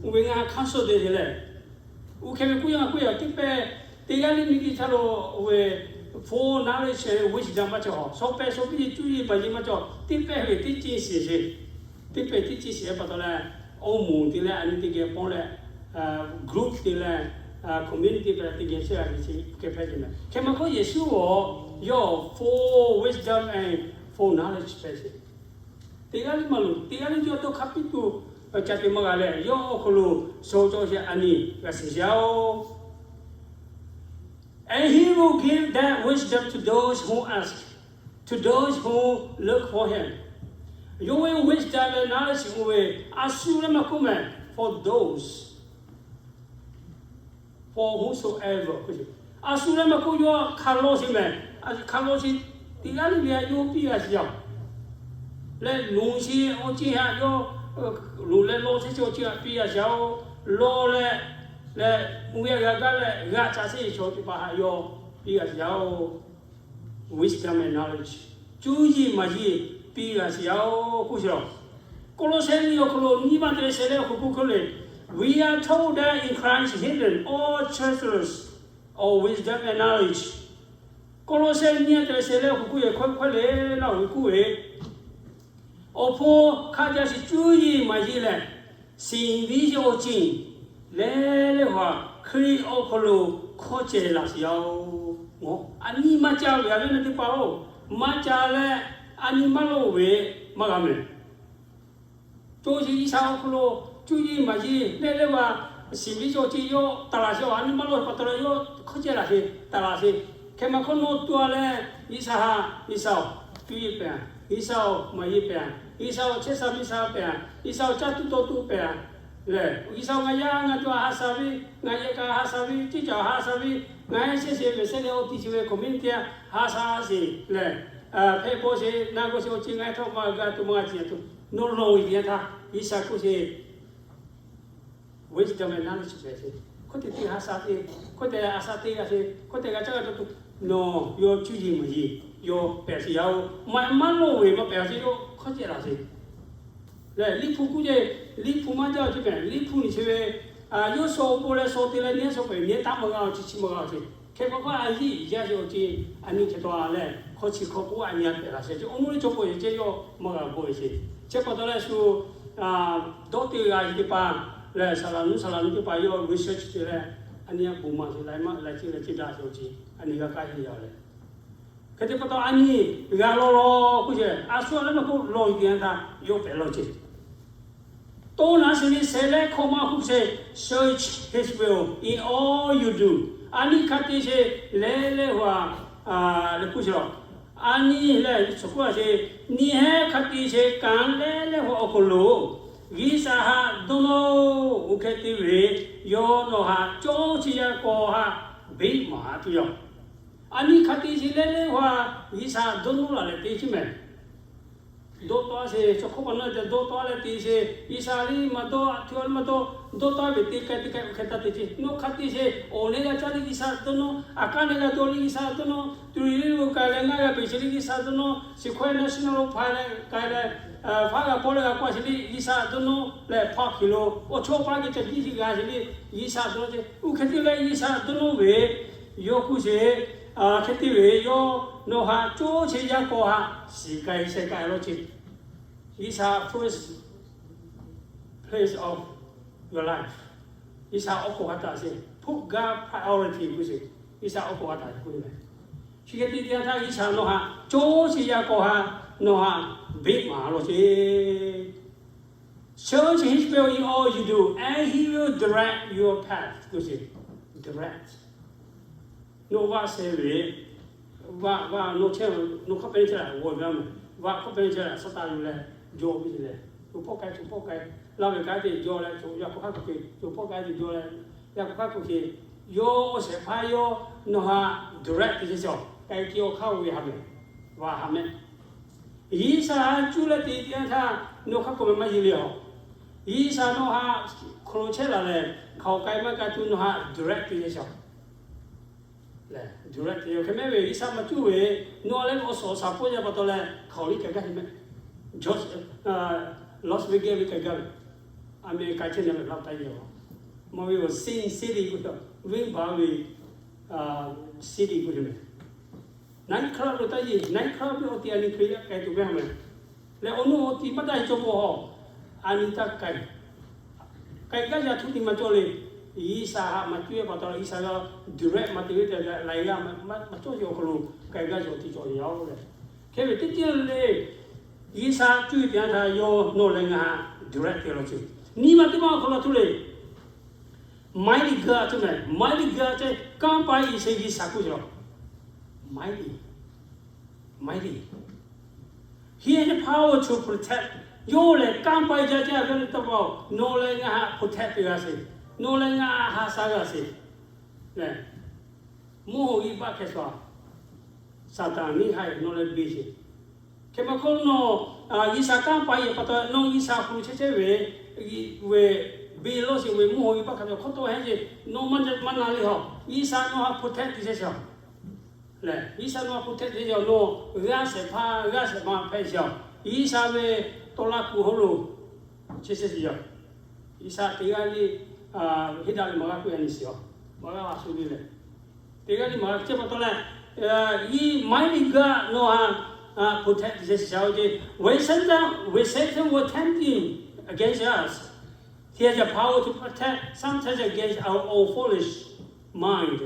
Oˇ ve ngaˬ hk'aˇ suh te te leh, oˇ hk'e ve k'oˆ yaˇ k'oˆ yaˇ teˇ pehˍ, teˇ g'aˇ le miˬguiˬ htaꞈ lo oˇ ve full knowledge, wisdom maˇ cawˬ. Shaw peh shaw biˇ sheˍ, cuˇ yiˍ maˍ yiˍ maˇ cawˬ. Teˇ pehˍ ve teˇ ceuˬ sheˍ sheˍ. Teˇ pehˍ teˇ ceuˬ sheˍ pa taw leh, awˬ moˍ te leh a nyi teˇ geh pawˇ leh, group te leh, community hpehꞈ teˇ geh shehˇ g'a ve chi hk'e hpehꞈ ve mehˍ. Hk'e maˇ k'oˆ Yeˍsuˆ-oˬ, yawˇ full wisdom and full knowledge hpehꞈ sheˍ. Teˇ g'aˇ le maˇ loˍ, teˇ g'aˇ le yawˇ dawˇ hk'a piˇ tuˬ ca te maˇ g'a leh, yawˇ awˬ hk'aw lo shaw cawˇ sheˍ, a nyi g'a shiˍ sheˍ-oˬ. And he will give that wisdom to those who ask, to those who look for him. Yawˇ ve wisdom leh knowledge oˇ ve, a shu leh maˇ k'oˆ mehˍ, for those, for whosoever. A shu leh maˇ k'oˆ, yawˇ hk'a lawˇ sheˍ mehˍ. Hk'a lawˇ sheˍ, teˇ g'aˇ le le a yawˇ piˇ g'a shiˍ yaˇ-oˬ. Leh loˍ sheˍ awˬ ceuˬ htaꞈ yawˇ, loˍ leh lawˇ sheˍ awˬ ceuˬ htaꞈ piˇ g'a shiˍ yaˇ-oˬ. Lawˇ leh, leh oˇ ve g'a gaˇ leh g'a ca sheˍ chaw teˇ hpaˍ htaꞈ yawˇ piˇ g'a shiˍ yaˇ-oˬ. Wisdom and knowledge, cuˇ yiˍ maˍ yiˍ piˇ g'a shiˍ yaˇ-oˬ k'oˆ sheˍ laˬ. Kawˇlawˇsehˇ nyiˇ awˬ hk'aw lo nyiˇ maˇ te leh shehˍ leh awˬ hk'aw k'oˆ hk'e le, we are told that in Christ hidden all treasures of wisdom and knowledge. Kawˇlawˇsehˇ nyiˇ te leh shehˍ leh awˬ hk'aw k'oˆ ve hkawˇ hkawˇ le, laˇ oˬ ve k'oˆ ve, awˬ hpaw hk'a jaˇ sheˍ cuˇ yiˍ maˍ yiˍ lehˬ, shiˍ viˉ sheˍ awˬ ceuˬ leh leh haꞈ Hkriꞈ awˬ hk'aw lo hkawˇ ceh laˬ sheˍ yaˇ-oˬ. A nyi maˇ ca ve a ve na teˇ hpaˍ-oˬ, maˇ ca leh a nyi maˇ lawˇ ve maˇ g'a mehˍ. Cawˇ sheˍ G'uiˬsha awˬ hk'aw lo cuˇ yiˍ maˍ yiˍ leh leh haꞈ shiˍ viˉ sheˍ awˬ ceuˬ yawˇ taˍ laˬ sheˍ-oˬ. A nyi maˇ lawˇ ve pa taw leh yawˇ hkawˇ ceh laˬ sheˍ, taˍ laˬ sheˍ. Hk'e maˇ hk'oˆ nawˬ tuˬ a leh G'uiˬsha htaꞈ, G'uiˬsha-oˬ, cuˇ yiˍ pehˍ, G'uiˬsha-oˬ, maˍ yiˍ pehˍ, G'uiˬsha-oˬ, chehˇ sha miˇ sha pehˍ, G'uiˬsha-oˬ, caˇ tuˬ dawˇ tuˬ pehˍ lehˬ, G'uiˬsha-oˬ, ngaˬ yaˇ ngaˬ tuˬ a ha sha ve, ngaˬ yehˬ kaꞈ ha sha ve, ceˇ caˬ ha sha ve, ngaˬ hui shehˇ sheˍ ve shehˇ leh awˬ ti chi ve community a ha sha sheˍ lehˬ, hpehꞈ bawˆ sheˍ, na g'awˇ sheˍ awˬ ceuˬ ngaˬ hui htawˇ maˇ g'a tuˬ maˇ g'a ciˍ tuˬ, nawˬ lawˬ ve teˇ yanˇ htaˇ G'uiˬsha k'oˆ sheˍ, wisdom and knowledge pehˍ sheˍ. Hkawˇ te teˇ ha sha te, hkawˇ te a sha teˇ g'aˇ sheˍ, hkawˇ te g'a caˇ g'a dawˇ tuˬ, nawˬ yawˇ cuˇ yiˍ maˍ yiˍ yawˇ pehˍ sheˍ yaˇ-oˬ. Maˇ maˇ lawˇ ve maˇ pehˍ sheˍ, yawˇ hkawˇ ceh laˬ sheˍ. Lehˬ, liꞈ hpu k'oˆ ce, liꞈ hpu maˇ jaˇ awˬ ceuˬ pehˍ, liꞈ hpu nyi chi ve, yawˇ shaw awˬ pon leh shaw te leh nyi shaw pehˍ nyi taˉ maˇ g'a awˬ ceuˬ chi maˇ g'a awˬ ceuˬ. Hk'e k'o k'o a yiˇ jaˇ sheˍ awˬ ceuˬ, a nyi hk'e taw a leh hkawˇ chi hkawˇ k'oˆ a nyi a pehˍ laˬ sheˍ ce, awˬ mvuhˇ le chaw k'o yeˬ ceh yawˇ maˇ g'a bawˆ ve sheˍ. Chi pa taw leh shu dawˇ te g'a yiˬ teˇ hpaˍ lehˬ, saˍ laˍ nuˇ saˍ laˍ nuˇ teˇ hpaˍ yawˇ research te leh, a nyi a bon maˍ sheˍ, laiˉ maˇ laiˉ ceuˬ leh ceuˬ daꞈ sheˍ awˬ ceuˬ a nyi g'a kaˇ heˆ yaˇ leh. Hk'e te pa taw a nyi g'a lawˬ lawˬ k'oˆ sheˍ, a shu a leh maˇ k'oˆ lawˬ ve teˇ yanˇ htaˇ yawˇ pehˍ law ce. Toˇ naˉ sheˍ ve shehˍ leh hkawˇ maˇ k'oˆ sheˍ, search His will in all you do. A nyi hk'a te sheˍ leh leh haꞈ leh k'oˆ sheˍ law. A nyi leh suhˍ k'oˆ a sheˍ, nyi heˉ hk'a te sheˍ kanˉ leh leh haꞈ awˬ hk'aw lo G'uiˬsha htaꞈ dawˇ nawˇ oˇ hk'e te ve, yawˇ nawˬ htaꞈ cawˇ chi yaˇ kawˬ htaꞈ beˆ maˍ tuˬ yoˬ. A nyi hk'a te sheˍ leh leh haꞈ G'uiˬsha dawˇ nawˇ laˬ leh te chi mehˍ. Dawˇ tawˆ sheˍ, chaw hk'oˆ pa naˇ te dawˇ tawˆ leh te sheˍ, G'uiˬsha liˇ maˇ dawˇ, a htoꞈ ma liˇ maˇ dawˇ, Dawˇ taˇ ve teˇ k'ai teˇ k'ai hk'e taˇ te ce. Nawˬ hk'a te ce, awˬ leh g'a caˇ le G'uiˬsha dawˇ nawˇ, aˍ k'aˇ leh g'a dawˇ le G'uiˬsha dawˇ nawˇ, tuˬ liꞈ liꞈ lo k'ai leh ngaˇ g'a peˬ ce le G'uiˬsha dawˇ nawˇ, shiˍ hkawehˇ naˍ shiˍ naˍ lo hpaˍ leh k'ai leh, faˉ g'a pawˇ leh g'a k'awꞈ ce le G'uiˬsha dawˇ nawˇ leh hpaˇ hkiˬ lo awˬ chawˇ paˇ geh ca biˇ ce g'a ce le G'uiˬsha dawˇ nawˇ ce. Oˇ hk'e te leh G'uiˬsha dawˇ nawˇ ve yawˇ hk'oˆ ce, hk'e te ve yawˇ nawˬ haꞈ co ce yaˇ kawˬ haꞈ shiˍ k'ai sheh k'ai law ce. G'uiˬsha first place of your life. G'uiˬsha awˬ hk'oˆ hk'a taˍ sheˍ. Put God priority k'oˆ sheˍ. G'uiˬsha awˬ hk'oˆ hk'a taˍ k'oˆ ve. Chi hk'e te teˇ yanˇ htaˇ G'uiˬsha nawˬ haꞈ co ce yaˇ kawˬ haꞈ nawˬ haꞈ beˆ maˍ law ce. Search his will in all you do, and he will direct your path k'oˆ sheˍ. Direct. Nawˬ vaˆ sheh ve, vaˆ vaˆ nawˬ chehˇ, nawˬ hk'a pehˇ chehˇ la g'awˬ ve a meh, vaˆ hk'a pehˇ chehˇ la sa taˍ yuˬ leh jawˬ ve leh, co hpawˇ k'ai co hpawˇ k'ai, laˇ ve k'ai te jawˬ leh co yaˇ hk'aw hk'a kuˬ hk'e, co hpawˇ k'ai te jawˬ leh yaˇ hk'aw hk'a kuˬ hk'e, yawˇ awˬ shehˍ hpaˇ yawˇ nawˬ haꞈ direct te ce shaˍ. K'ai ke awˬ hk'aˇ oˇ ve haꞈ meh, vaꞈ haꞈ meh. G'uiˬsha cuˇ leh te teˇ yanˇ htaˇ nawˬ hk'a k'awꞈ meh maˇ yeˬ le a. G'uiˬsha nawˬ haꞈ hk'aw lo chehˇ la leh hk'aˬ hk'e k'ai maˇ k'ai tuˬ nawˬ haꞈ direct te ce shaˍ. Leh direct te yaˇ hk'e mehˉ ve G'uiˬsha maˇ cuˇ ve, nawˬ leh awˬ suhˍ awˬ shaˍ pawˆ yaˇ pa taw leh hk'aˬ liˇ k'ai gaˇ te meh. George, Las Vegas ve k'ai gaˇ ve, America chehˇ na ve laˇ taˇ yeˬ a. Maˇ ve awˬ Sin City k'oˆ ta, venˇbaˆ ve city k'oˆ te meh. Night club lo taˇ yeˬ, night club ve awˬ ti a nyi hk'e yaˇ k'ai tuˬ ve a meh. Leh awˬ nuˇ awˬ ti maˇ taˇ yeˬ cawˬ k'o a, a nyi taˇ k'ai k'ai gaˇ yaˇ htuˇ ti maˇ cawˬ le. G'uiˬsha haꞈ maˇ cuˇ ve pa taw G'uiˬsha g'a direct maˇ te ve te laiˬ g'a maˇ cawˬ ce awˬ hk'aw lo k'ai gaˇ yaˇ awˬ ti cawˬ le a leh. Hk'e ve teˇ ceuˬ le, G'uiˬsha cuˇ ve teˇ yanˇ htaˇ yawˇ nawˬ leh ngaˬ haꞈ direct te law ce. Nyi ma teˇ maˇ awˬ hk'aw lo tuˬ le. Mighty God ce meh, mighty God ce, kanˇ paˇ iˉ sheˍ G'uiˬsha k'oˆ ce a. Mighty, mighty. He has the power to protect. Yawˇ lehˬ kanˇ paˇ jaˇ jaˇ ve teˇ hpaˍ nawˬ leh ngaˬ haꞈ protect te g'a sheˍ. Nawˬ leh ngaˬ haꞈ ha sha g'a sheˍ. Leh, mvuhˇ hoꞈ iˉ paˆ hkeh shuˍ, Saˍtanˍ neˇ haiˬ nawˬ leh beˬ sheˍ. Hk'e maˇ hk'oˆ nawˬ G'uiˬsha kanˇ paˇ yehˬ pa taw nawˬ G'uiˬsha hk'aw lo chehˇ chehˇ ve, ve beˬ law sheˍ ve mvuhˇ hoꞈ iˉ paˆ hkeh shuˍ hk'aw taw heˆ ce. Nawˬ maˇ na le a. G'uiˬsha nawˬ haꞈ protect te sheˍ shaˍ. Leh G'uiˬsha nawˬ haꞈ protect te sheˍ a. Nawˬ g'aˇ shehˍ hpaˇ g'aˇ shehˍ ma hpehꞈ sheˍ a. G'uiˬsha ve tawˇ laˇ kuˬ hawˉ lo chehˇ chehˇ sheˍ a. G'uiˬsha teˇ g'aˇ le, heˆ daꞈ leh maˇ g'a k'oˆ a nyi sheˍ a. Maˇ g'a a shu le leh, teˇ g'aˇ le maˇ g'a chehˇ pa taw leh, mighty God nawˬ haꞈ protect te sheˍ shaˍ ve ce. When Satan, when Satan will tempt him against us, he has the power to protect sometimes against our own foolish mind.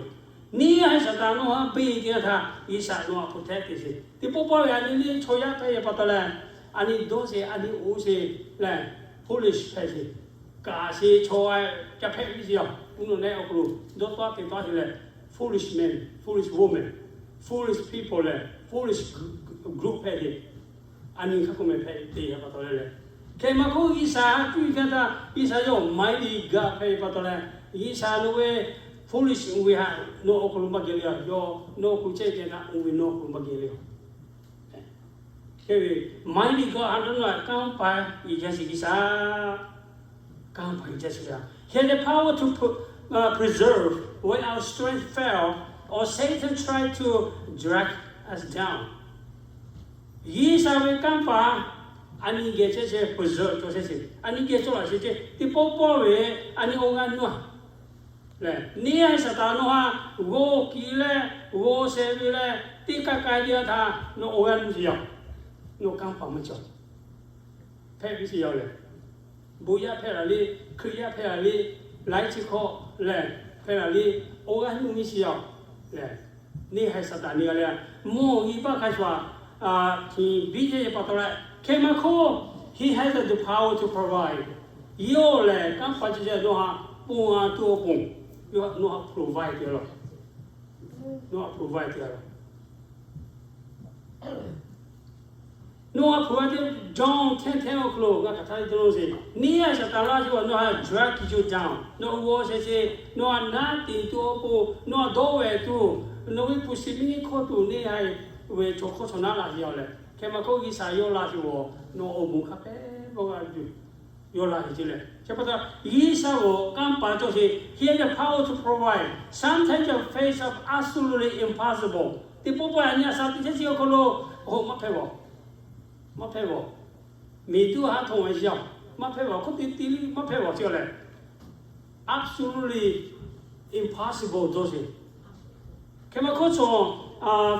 Neˇ haiˬ Saˍtanˍ nawˬ haꞈ beˬ teˇ yanˇ htaˇ G'uiˬsha nawˬ haꞈ protect te sheˍ. Teˇ pawˆ pawˆ ve a nyi le chaw yaˇ hpehꞈ ve pa taw leh, a nyi dawˇ sheˍ, a nyi oˇ sheˍ leh, foolish hpehꞈ sheˍ. Kaꞈ sheˍ chaw a ca hpehꞈ ve sheˍ a. Uˉ nawˬ nehˆ awˬ hk'aw lo dawˇ tawˆ te tawˆ sheˍ leh, foolish man, foolish woman, foolish people leh foolish group hpehꞈ ve. A nyi hk'a k'oˆ meh hpehꞈ te a pa taw leh leh, hk'e maˇ hk'oˆ G'uiˬsha cuˇ ve teˇ yanˇ htaˇ G'uiˬsha yawˇ mighty God hpehꞈ ve pa taw leh, G'uiˬsha nawˬ ve foolish uˬ ve haꞈ nawˬ awˬ hk'aw lo maˇ geh le a. Yawˇ nawˬ hk'aw lo chehˇ ve teˇ yanˇ htaˇ uˬ ve nawˬ awˬ hk'aw lo maˇ geh le a. Hk'e ve mighty God haꞈ nawˬ kanˇ paˇ iˉ jaˇ sheˍ G'uiˬsha. Kanˇ paˇ iˉ jaˇ sheˍ a. He has the power to preserve when our strength fail or Satan try to drag us down. G'uiˬsha ve kanˇ paˇ a nyi geh chehˇ sheˍ, preserve cawˬ chehˇ sheˍ. A nyi geh cawˬ laꞈ sheˍ ce. Teˇ pawˆ pawˆ ve a nyi awˬ g'aˇ nuˇ a leh, neˇ haiˬ Saˍtanˍ nawˬ haꞈ g'awˇ kiˬ leh g'awˇ sheh ve leh teˇ kaˇ k'ai teˇ yanˇ htaˇ nawˬ awˬ g'aˇ nuˇ sheˍ a. Nawˬ kanˇ paˇ maˇ cawˬ. Hpehꞈ ve sheˍ a leh, bon yaˇ hpehꞈ la le, Hkriꞈ yaˇ hpehꞈ la le, laiˉ chi hkawꞈ lehˬ hpehꞈ la le, awˬ g'aˇ nuˇ ve sheˍ a leh, neˇ haiˬ Saˍtanˍ nyi g'a leh, mvuhˇ hoꞈ iˉ paˆ hk'a shuˍ a, hkiˬ biˇ chehˇ ve pa taw leh, hk'e maˇ hk'oˆ, he has the power to provide. Yawˇ lehˬ kanˇ paˇ ceh ceh nawˬ haꞈ pon a tuˬ awˬ pon, yawˇ nawˬ haꞈ provide te a lawˬ. Nawˬ haꞈ provide te a lawˬ. Nawˬ haꞈ provide te, John ten ten awˬ hk'aw lo g'a hkanˍ htaˇ te lo sheˍ. Neˇ haiˬ Saˍtanˍ laˇ sheˍ a, nawˬ haꞈ drag kiˬ co down, nawˬ g'awˇ sheh sheˍ, nawˬ haꞈ naˉ tiˍ tuˬ awˬ pon, nawˬ haꞈ dawˇ vehˬ tuˬ, nawˬ ve hpu shi miˇ hkawˇ tuˬ neˇ haiˬ ve chaw hkawˇ chaw naˉ laˇ sheˍ a leh, hk'e maˇ hkawˇ G'uiˬsha yawˇ laˇ sheˍ a, nawˬ awˬ moˍ hk'a hpehꞈ bawˆ g'a tuˬ Yawˇ laˬ ve ce lehˬ, chi pa taw G'uiˬsha g'awˬ kanˇ paˍ cawˬ sheˍ. He has the power to provide. Sometimes you face of absolutely impossible. Teˇ pawˆ pawˆ a nyi a sha teˇ chehˇ chi awˬ hk'aw lo, o, maˇ hpehꞈ vawˬ, maˇ hpehꞈ vawˬ. Miˬ tuˇ haˉ htawnˍ ve yaˇ, maˇ hpehꞈ vawˬ. Hk'oˆ te te maˇ hpehꞈ vawˬ ce lehˬ, absolutely impossible cawˬ sheˍ. Hk'e maˇ hkawˇ cawˬ,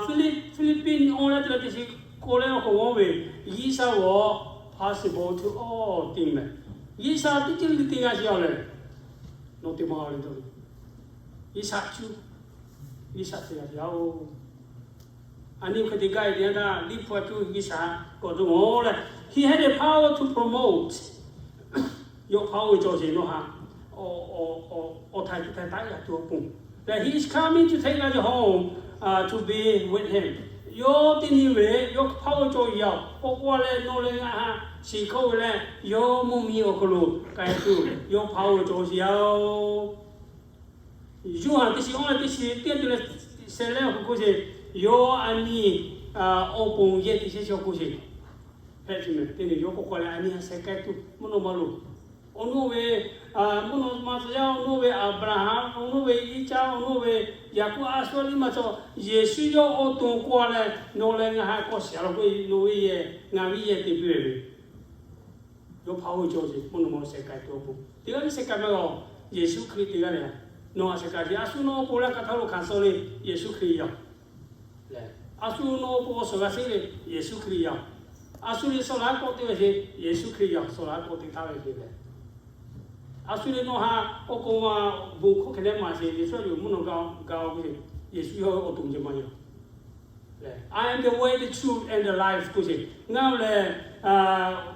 Philippians awˬ leh teˇ leh teˇ chi k'awꞈ leh awˬ hk'aw g'awˇ ve, G'uiˬsha g'awˬ possible to all things mehˬ. G'uiˬsha teˇ ceuˬ le le te g'a sheˍ a lehˬ, nawˬ te maˇ g'a ve dawˇ ve. G'uiˬsha cuˇ, G'uiˬsha te g'a sheˍ a-oˬ. A nyi hk'e te gaˇ e te yanˇ htaˇ, liꞈ hpu a cuˇ G'uiˬsha k'awꞈ dawˇ mawˬ leh, he has the power to promote. Yawˇ power cawˬ sheˍ nawˬ htaꞈ awˬ htaiˍ tuˬ htaiˍ taˉ g'a tuˬ awˬ pon lehˬ, he is coming to take us home to be with him. Yawˇ teˇ nyi ve yawˇ power cawˬ yaˇ-oˬ, k'awꞈ k'oˆ leh nawˬ leh ngaˬ htaꞈ shiˍ hkawˇ ve leh, yawˇ mvuhˇ miˬ awˬ hk'aw lo k'ai tuˬ yawˇ power cawˬ sheˍ yaˇ-oˬ. Yoˇhanˬ teˇ chi awˬ leh teˇ chi teˇ te leh sheh leh awˬ hk'aw k'oˆ sheˍ, yawˇ a nyi awˬ pon yehˬ teˇ chi chi awˬ k'oˆ sheˍ. Hpehꞈ chi mehˬ teˇ nyi yawˇ k'oˆ k'oˆ leh a nyi a sheh k'ai tuˬ mvuhˇ naw ma lo, awˬ naw ve mvuhˇ naw ma tcuh yaˇ, awˬ naw ve Aˍbraˍhanˍ, awˬ naw ve Iˉcaˆ, awˬ naw ve Yaˍkoˆ a shu a liˇ maˇ cawˬ. Yeˍsuˆ yawˇ awˬ to k'oˆ leh nawˬ leh ngaˬ htaꞈ k'awꞈ shiˍ a la k'oˆ, nawˬ ve yehˬ ngaˬ ve yehˬ te piˇ ve le. Yawˇ power cawˬ sheˍ mvuhˇ naw ma sheh k'ai tuˬ awˬ pon. Teˇ g'aˇ le sheh k'ai maˇ g'a-oˬ, Yeˍsuˆ Hkriꞈ teˇ g'aˇ le. Nawˬ a sheh k'ai sheˍ, a shu nawˬ awˬ pon leh hk'aˬ htaˇ lo hkanˍ suh le, Yeˍsuˆ Hkriꞈ yaˇ-oˬ. A shu nawˬ awˬ pon awˬ suhˍ g'a sheˍ le, Yeˍsuˆ Hkriꞈ yaˇ-oˬ. A shu le suh laˇ k'awꞈ te ve sheˍ, Yeˍsuˆ Hkriꞈ yaˇ-oˬ, suh laˇ k'awꞈ te htaˇ ve sheˍ le. A shu le nawˬ htaꞈ awˬ pon ma bon hkawˇ hk'e leh maˍ sheˍ, Yeˍsuˆ yawˇ mvuhˇ naw ga ga-o k'oˆ sheˍ, Yeˍsuˆ yawˇ awˬ to ceh maˇ yaˇ. I am the way, the truth, and the life k'oˆ sheˍ. Ngaˬ lehˬ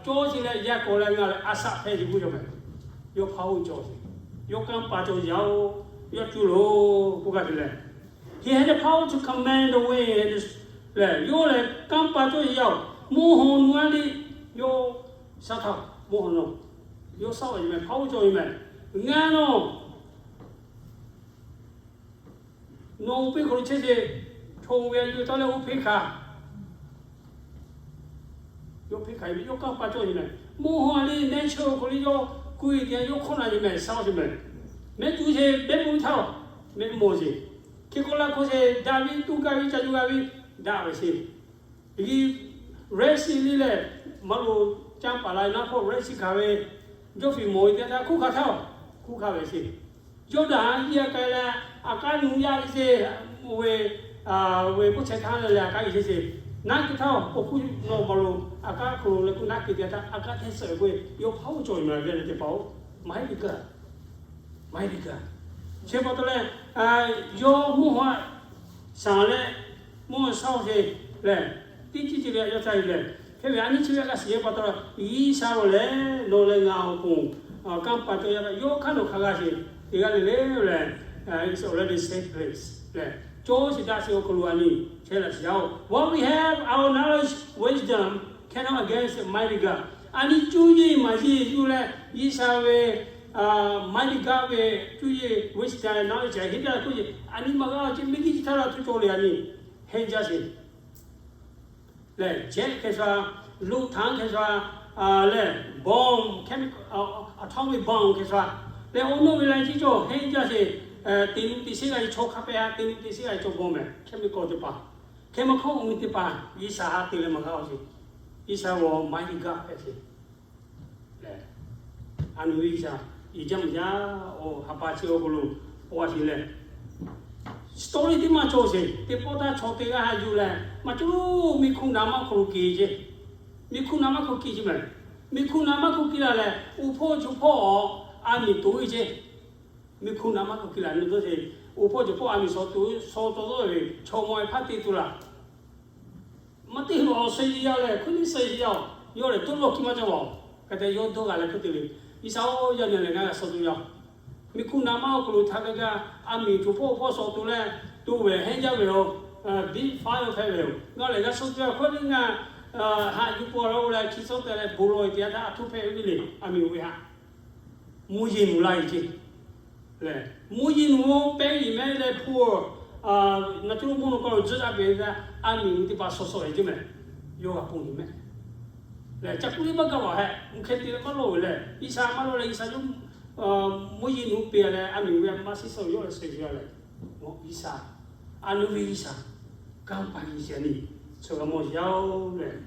cawˇ chi leh yaˇ k'awꞈ leh ngaˬ lehˬ a shaꞈ hpehꞈ sheˍ k'oˆ yaˇ mehˬ. Yawˇ power cawˬ sheˍ. Yawˇ kanˇ paˍ cawˬ yaˇ-oˬ, yawˇ cuˇ loˬ k'oˆ gaˇ te leh, he has the power to command the wind lehˬ, yawˇ lehˬ kanˇ paˍ cawˬ yaˇ-oˬ, mvuhˇ haw nu a le, yawˇ shaˉ htaˇ mvuhˇ haw nawˬ, yawˇ shaˉ ve yoˬ mehˬ, power cawˬ ve mehˬ. Ngaˬ nawˬ nawˬ oˇ peˇ hk'aw lo chehˇ sheˍ, chaw ve a yuˬ taˍ leh oˇ peˇ hkanˍ, yawˇ peˇ hkanˍ ve yawˇ kanˇ paˍ cawˬ ve mehˬ. Mvuhˇ haw a le nature hk'aw lo yawˇ kuˬ e te a yawˇ hkawˇ na ve mehˬ, shaˉ ve mehˬ. Mehˆ tuˬ sheˍ, mehˆ mawˬ ve htaˇ mehˆ mawˬ sheˍ. Hk'e k'oˆ laˇ hk'oˆ sheˍ, daꞈ ve tuˬ gaˇ ve ca yuˬ g'a ve daꞈ ve sheˍ. Red Sea le lehˬ, maˇ lo canˇ paˍ la naˉ hk'oˆ Red Sea hkanˍ ve, jawˇ fiˍ mawˬ ve teˇ yanˇ htaˇ hkunˉ hkanˍ htaˇ, hkunˉ hkanˍ ve sheˍ. Yawˇdanˍ a yiˇ a k'ai leh, a k'aˉ nu yaˇ ve sheˍ, oˇ ve, ve k'oˆ chehˇ htaˇ leh leh a k'aˉ ve sheˍ sheˍ. Naˉ ke htaˇ awˬ hkuˇ nawˬ maˇ lo, a k'aˉ hk'aw lo leh k'oˆ naˉ ke te htaˇ a k'aˉ hteˇ suh ve k'oˆ ve, yawˇ hpaˇ oˇ cawˬ ve mehˬ ve le teˇ hpaˍ-oˬ, maˇ heˆ ve kaꞈ maˇ heˆ ve kaꞈ. Chi pa taw leh, yawˇ mvuhˇ haw shaˍ leh mvuhˇ haw shaˉ sheˍ lehˬ, teˇ ceuˬ ceuˬ ve yawˇ ca yuˬ lehˬ, hk'e ve a nyi chi ve a g'a shiˍ ve pa taw, G'uiˬsha-oˬ lehˬ nawˬ leh ngaˬ awˬ pon kanˇ paˍ cawˬ yaˇ htaˇ yawˇ hk'aˇ nawˬ hk'a g'a sheˍ. Teˇ g'aˇ le le lehˬ, it's already set place lehˬ, cawˇ sheˍ daꞈ sheˍ awˬ hk'aw lo a nyi chehˇ laˇ shiˍ yaˇ-oˬ. What we have, our knowledge, wisdom cannot against the mighty God. A nyi cuˇ yeˬ maˍ yeˬ yuˬ leh G'uiˬsha ve mighty God ve cuˇ yeˬ wisdom knowledge heˆ daꞈ k'oˆ yeˬ a nyi maˇ g'a ce, miˬguiˬ chi htaˇ la tuˬ cawˬ le a nyi heˆ jaˇ sheˍ. Lehˬ jet hk'e sha, luˇ htaˇ hk'e sha, lehˬ bomb, chemical, atomic bomb hk'e sha, lehˬ awˬ nawˇ ve la ciˉ cawˬ heˆ jaˇ sheˍ. Teꞈ nuˇ teꞈ sheˉ g'a e chaw hk'a pehˇ ha, teꞈ nuˇ teꞈ sheˉ g'a e chaw bomb mehˬ, chemical teˇ hpaˍ, hk'e maˇ hkawˇ awˬ mvuhˇ teˇ hpaˍ G'uiˬsha ha te leh maˇ g'a-oˬ sheˍ. G'uiˬsha g'awˬ mighty God hpehꞈ sheˍ. Lehˬ, a nu ve G'uiˬsha, i jaˇ mvuhˇ jaˇ, oˇ ha pa chi awˬ hk'aw lo, oˇ a sheˍ lehˬ, story teˇ maˇ cawˬ sheˍ. Teˇ pawˆ htaˇ chaw teˇ g'aˇ ha yuˬ leh, maˇ cawˬ miˬ hkuˇ naˍ maˇ hk'aw lo keu ceˇ. Miˬ hkuˇ naˍ maˇ hk'aw keu ceˇ mehˬ. Miˬ hkuˇ naˍ maˇ hk'aw keu la lehˬ, oˇ hpawˇ chaw hpawˇ a miˬ toꞈ ve ceˇ. Miˬ hkuˇ naˍ maˇ hk'aw keu la nu dawˇ sheˍ, oˇ hpawˇ chaw hpawˇ a miˬ shaw toꞈ, shaw tawˍ tawˆ ve chaw maw e hpaˇ te tuˬ laˬ. Maˇ te awˬ suh yeˬ yaˇ lehˬ, hk'oˆ nyi suh yeˬ yaˇ-oˬ, yawˇ lehˬ toˉ lawˬ kiˇ maˇ cawˬ-oˬ. Hk'e te yawˇ dawˇ g'a leh hk'oˆ te ve, G'uiˬsha-oˬ, yaˇ nyi lehˬ ngaˬ g'a suh tuˬ yaˇ. Miˬ hkuˇ naˍ maˇ awˬ hk'aw lo htaꞈ g'a g'a, a miˬ chaw hpawˇ hpawˇ shaw toꞈ leh, toꞈ ve hehnˇ jaˇ ve yoˬ. Big fire hpehꞈ ve yoˬ. Ngaˬ lehˬ g'a suh tuˬ yaˇ hk'oˆ nyi ngaˬ haꞈ yuˬ paw la-o leh, chi suhˉ te leh bon lawˬ e te yaˇ htaˇ a htoꞈ hpehꞈ ve le, a miˬ oˇ ve haꞈ mvuhˇ yeˬ nuˬ la e ceˇ. Lehˬ mvuhˇ yeˬ nuˬ-oˬ, pehˇ yeˬ mehˉ leh hpu, na cuˇ lo mvuhˇ naw hk'aw lo tzuhˇ daꞈ pehˍ ve htaˇ, a miˬ nuˬ teˇ hpaˍ shaw shaw e ceˇ mehˬ. Yawˇ g'a ponˬ yeˬ mehˉ. Lehˬ, ca kuˇ liˇ maˇ gaˇ vaˬ hehꞈ, mvuhˇ hkeh te leh maˇ lawˇ ve lehˬ, G'uiˬsha maˇ lawˇ leh G'uiˬsha yawˇ mvuhˇ yeˬ nu piˇ leh a miˬ ve maˇ shiˉ suh yawˇ leh suh yuˬ leh, G'uiˬsha, a nu ve G'uiˬsha, kanˇ paˍ G'uiˬsha ni, suh g'a mawˬ yaˇ-oˬ lehˬ,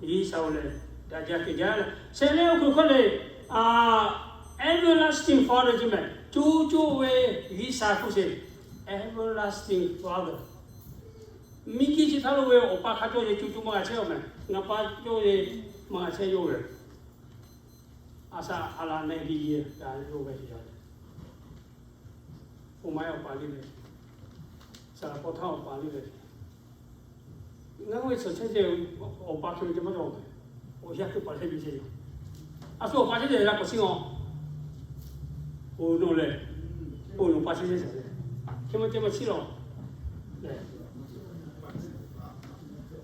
G'uiˬsha-oˬ lehˬ, daꞈ jaˇ kehˬ jaˇ leh, shehˆ lehˆ awˬ hk'aw lo hk'aˇ lehˬ, everlasting Father ceˇ mehˬ, co co ve G'uiˬsha k'oˆ sheˍ, everlasting Father. Miˬguiˬ chi htaˇ lo ve Awˬ pa hk'a cawˇ ve co co maˇ g'a chehˇ-oˬ mehˬ, ngaˬ pa cawˇ ve maˇ g'a chehˇ yawˇ ve, a shaꞈ a laꞈ na e ve yehˬ g'a yawˇ ve yaˇ leh, oˇ ma ehˉ Awˬ pa le leh, saˍ laꞈ hk'aw htaˇ Awˬ pa le leh, ngaˬ hui suhˍ chehˇ ve Awˬ pa hk'e ve ce maˇ cawˬ mehˬ, awˬ yanˇ hk'e paˍ lehˬ ve ce yoˬ. A shu Awˬ pa chehˇ ve la k'awꞈ chiˇ-oˬ, oˬ nawˬ lehˬ, oˬ nawˬ pa chehˇ chehˇ lehˬ, hk'e maˇ cehˇ maˇ chiˇ lawˬ.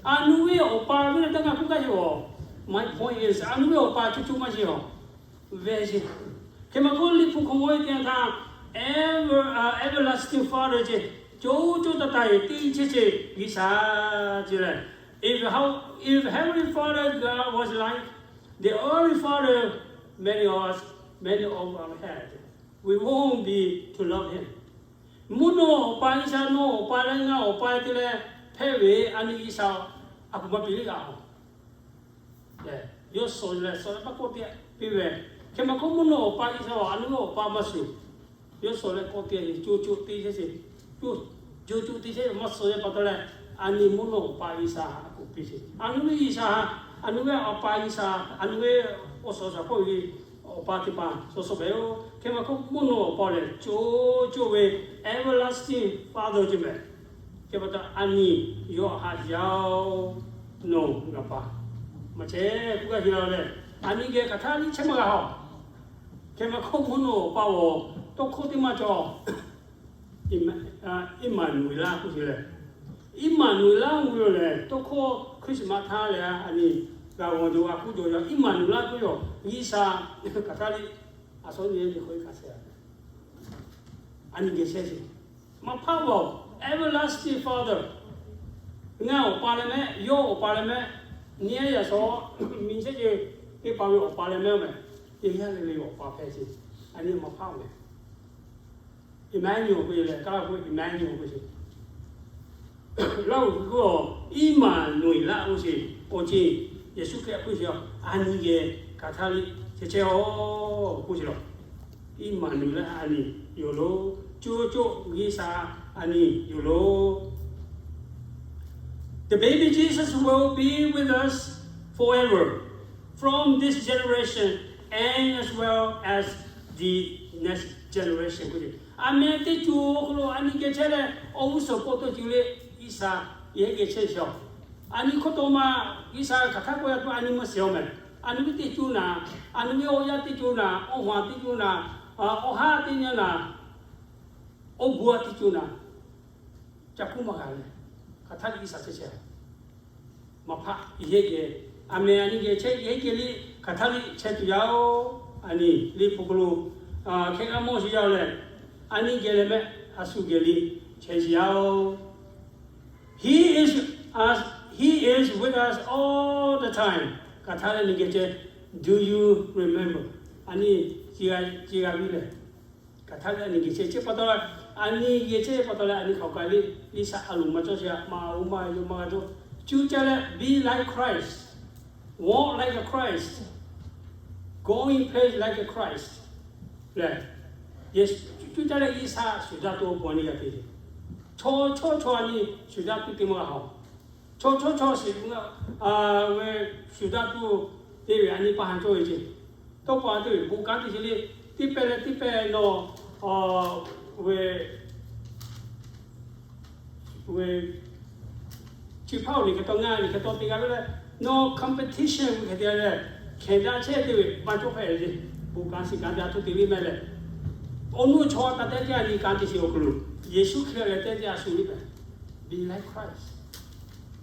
A nu ve Awˬ pa ve leh taˇ ngaˬ k'oˆ gaˇ yoˬ. My point is, a nu ve Awˬ pa co co maˇ sheˍ-oˬ, ve ce. Hk'e maˇ k'oˆ, Liꞈ hpu hk'aw maˇ ve te htaˇ, ever, everlasting Father ce, co co taiˍ taiˍ teˇ chehˇ ce G'uiˬsha ce lehˬ, if how, if heavenly Father God was like the earthly Father, many of us, many of our head, we won't be to love him. Mvuhˇ naw Awˬ pa G'uiˬsha, nawˬ Awˬ pa leh ngaˬ Awˬ pa te leh hpehꞈ ve a nu G'uiˬsha, a kuˬ maˇ piˇ liˇ g'a-oˬ. Yawˇ suhˍ leh suhˍ leh maˇ kawˆ teˇ piˇ ve, hk'e maˇ k'oˆ, mvuhˇ naw Awˬ pa G'uiˬsha-oˬ, a nu ve Awˬ pa maˇ shuˍ. Yawˇ suhˍ leh kawˆ teˇ ve co co teˇ chehˇ ce, co co teˇ chehˇ maˇ suhˍ ve pa taw leh, a nu mvuhˇ naw Awˬ pa G'uiˬsha a kuˬ piˇ ce. A nu ve G'uiˬsha, a nu ve Awˬ pa G'uiˬsha, a nu ve awˬ suhˍ shaˍ hpawˇ ve Awˬ pa teˇ hpaˍ suhˍ suhˍ hpehꞈ-oˬ. Hk'e maˇ k'oˆ, mvuhˇ naw Awˬ pa lehˬ co co ve everlasting Father ce mehˬ. Hk'e pa taw, a nu yawˇ haꞈ yaˇ-oˬ, nawˬ ngaˬ pa maˇ chehˇ k'oˆ gaˇ ve lehˬ, a nu geh hk'aˬ htaˇ liˇ chehˇ maˇ g'a-oˬ. Hk'e maˇ k'oˆ, mvuhˇ naw Awˬ pa-oˬ, tawˇ hkawˇ teˇ maˇ cawˬ. Iˉmaˍnuˍeˍlaˆ k'oˆ ce lehˬ, Iˉmaˍnuˍeˍlaˆ k'oˆ ve lehˬ, tawˇ hkawˇ Christmas htaˇ lehˬ, a nu g'a g'awˬ jaw g'a hkuˇ jaw yaˇ Iˉmaˍnuˍeˍlaˆ k'oˆ ve, G'uiˬsha hk'aˬ htaˇ liˇ, a shu nyi nyi hk'aw iˉ kaꞈ sheˍ, a nu geh chehˇ ce. Maˇ hpaˆ-oˬ, everlasting Father. Ngaˬ Awˬ pa leh mehˆ, yawˇ Awˬ pa leh mehˆ, nyi ehˉ yaꞈ shaw miˬ chehˇ ce, teˇ hpaˍ ve Awˬ pa leh mehˆ-oˬ mehˬ, teˇ yanˇ le le Awˬ pa hpehꞈ ce. A nu maˇ hpaˆ-oˬ mehˬ. Emmanuel k'oˆ ve lehˬ, Kaˇlaˇ k'oˆ Emmanuel k'oˆ ve ce. Laˇ hu k'oˆ, Iˉmaˍnuˍeˍlaˆ k'oˆ ce, awˬ ceˬ, Yeˍsuˆ Hkriꞈ k'oˆ ce, a nu geh hk'aˬ htaˇ liˇ chehˇ chehˇ-oˬ k'oˆ ce lawˬ. Iˉmaˍnuˍeˍlaˆ a nu yoˬ loˬ, co co G'uiˬsha a nu yoˬ loˬ. The baby Jesus will be with us forever, from this generation and as well as the next generation k'oˆ ce. A meh teˇ co awˬ hk'aw lo a nu geh chehˇ leh, awˬ g'uˇ suhˍ k'awꞈ tawˇ cuˬ le, G'uiˬsha yehˇ geh chehˇ sheˍ-oˬ. A nu hkawˇ taw ma, G'uiˬsha hk'aˬ htaˇ k'oˆ yaˇ tuˬ a nu maˇ shiˍ-oˬ mehˬ. A nu ve teˇ co naˍ, a nu ve awˬ yaˇ teˇ co naˍ, awˬ hawˍ teˇ co naˍ, awˬ haˉ teˇ nyaˇ naˍ, awˬ bon a teˇ co naˍ, ca hkuˇ maˇ g'a leh, hk'aˬ htaˇ G'uiˬsha chehˇ chehˇ-oˬ. Maˇ hpaˆ, yehˇ geh, a meh a nu geh chehˇ, yehˇ geh liˇ hk'aˬ htaˇ liˇ chehˇ tuˬ yaˇ-oˬ. A nu Liꞈ hpu hk'aw lo hk'e g'a mawˬ sheˍ yaˇ-oˬ lehˬ, a nu geh leh mehˆ a shu geh liˇ chehˇ sheˍ yaˇ-oˬ. He is, he is with us all the time. Hk'aˬ htaˇ leh a nu geh chehˇ, do you remember? A nu, chi g'a, chi g'a viˉ lehˬ, hk'aˬ htaˇ leh a nu geh chehˇ chehˇ pa taw leh, a nu geh chehˇ pa taw leh a nu hk'aˬ kaꞈ le, G'uiˬsha a loˍ maˇ cawˇ sheˍ, maˇ oˇ maˇ yaw maˇ g'a dawˇ. Cuˇ caˇ leh be like Christ, walk like a Christ, go in place like a Christ lehˬ, cuˇ caˇ leh G'uiˬsha shuˍ daꞈ tuˬ awˬ pon a nu g'a te. Chaw chaw chaw a nu shuˍ daꞈ tuˬ te maˇ g'a-oˬ. Chaw chaw chaw shiˍ ve shuˍ daꞈ tuˬ te ve a nu pa haˍ cawˇ ve ce. Tawˇ pa te ve bon kanˉ te ce le, teˇ pehˇ leh teˇ pehˇ nawˬ ve, ve chi hpaˇ-oˬ, liꞈ hk'e taw ngaˬ liꞈ hk'e taw te g'a ve leh, nawˬ competition ve hk'e te leh, hkehˍ daꞈ chehˇ te ve maˇ cawˇ hpehꞈ ve ce. Bon kanˉ shiˍ kanˉ te a htoꞈ te ve mehˍ lehˬ, awˬ nu chaw taˇ tehˇ ce a nu kanˉ te shiˍ awˬ hk'aw lo, Yeˍsuˆ Hkriꞈ leh tehˇ ce a shu liˇ mehˍ. Be like Christ.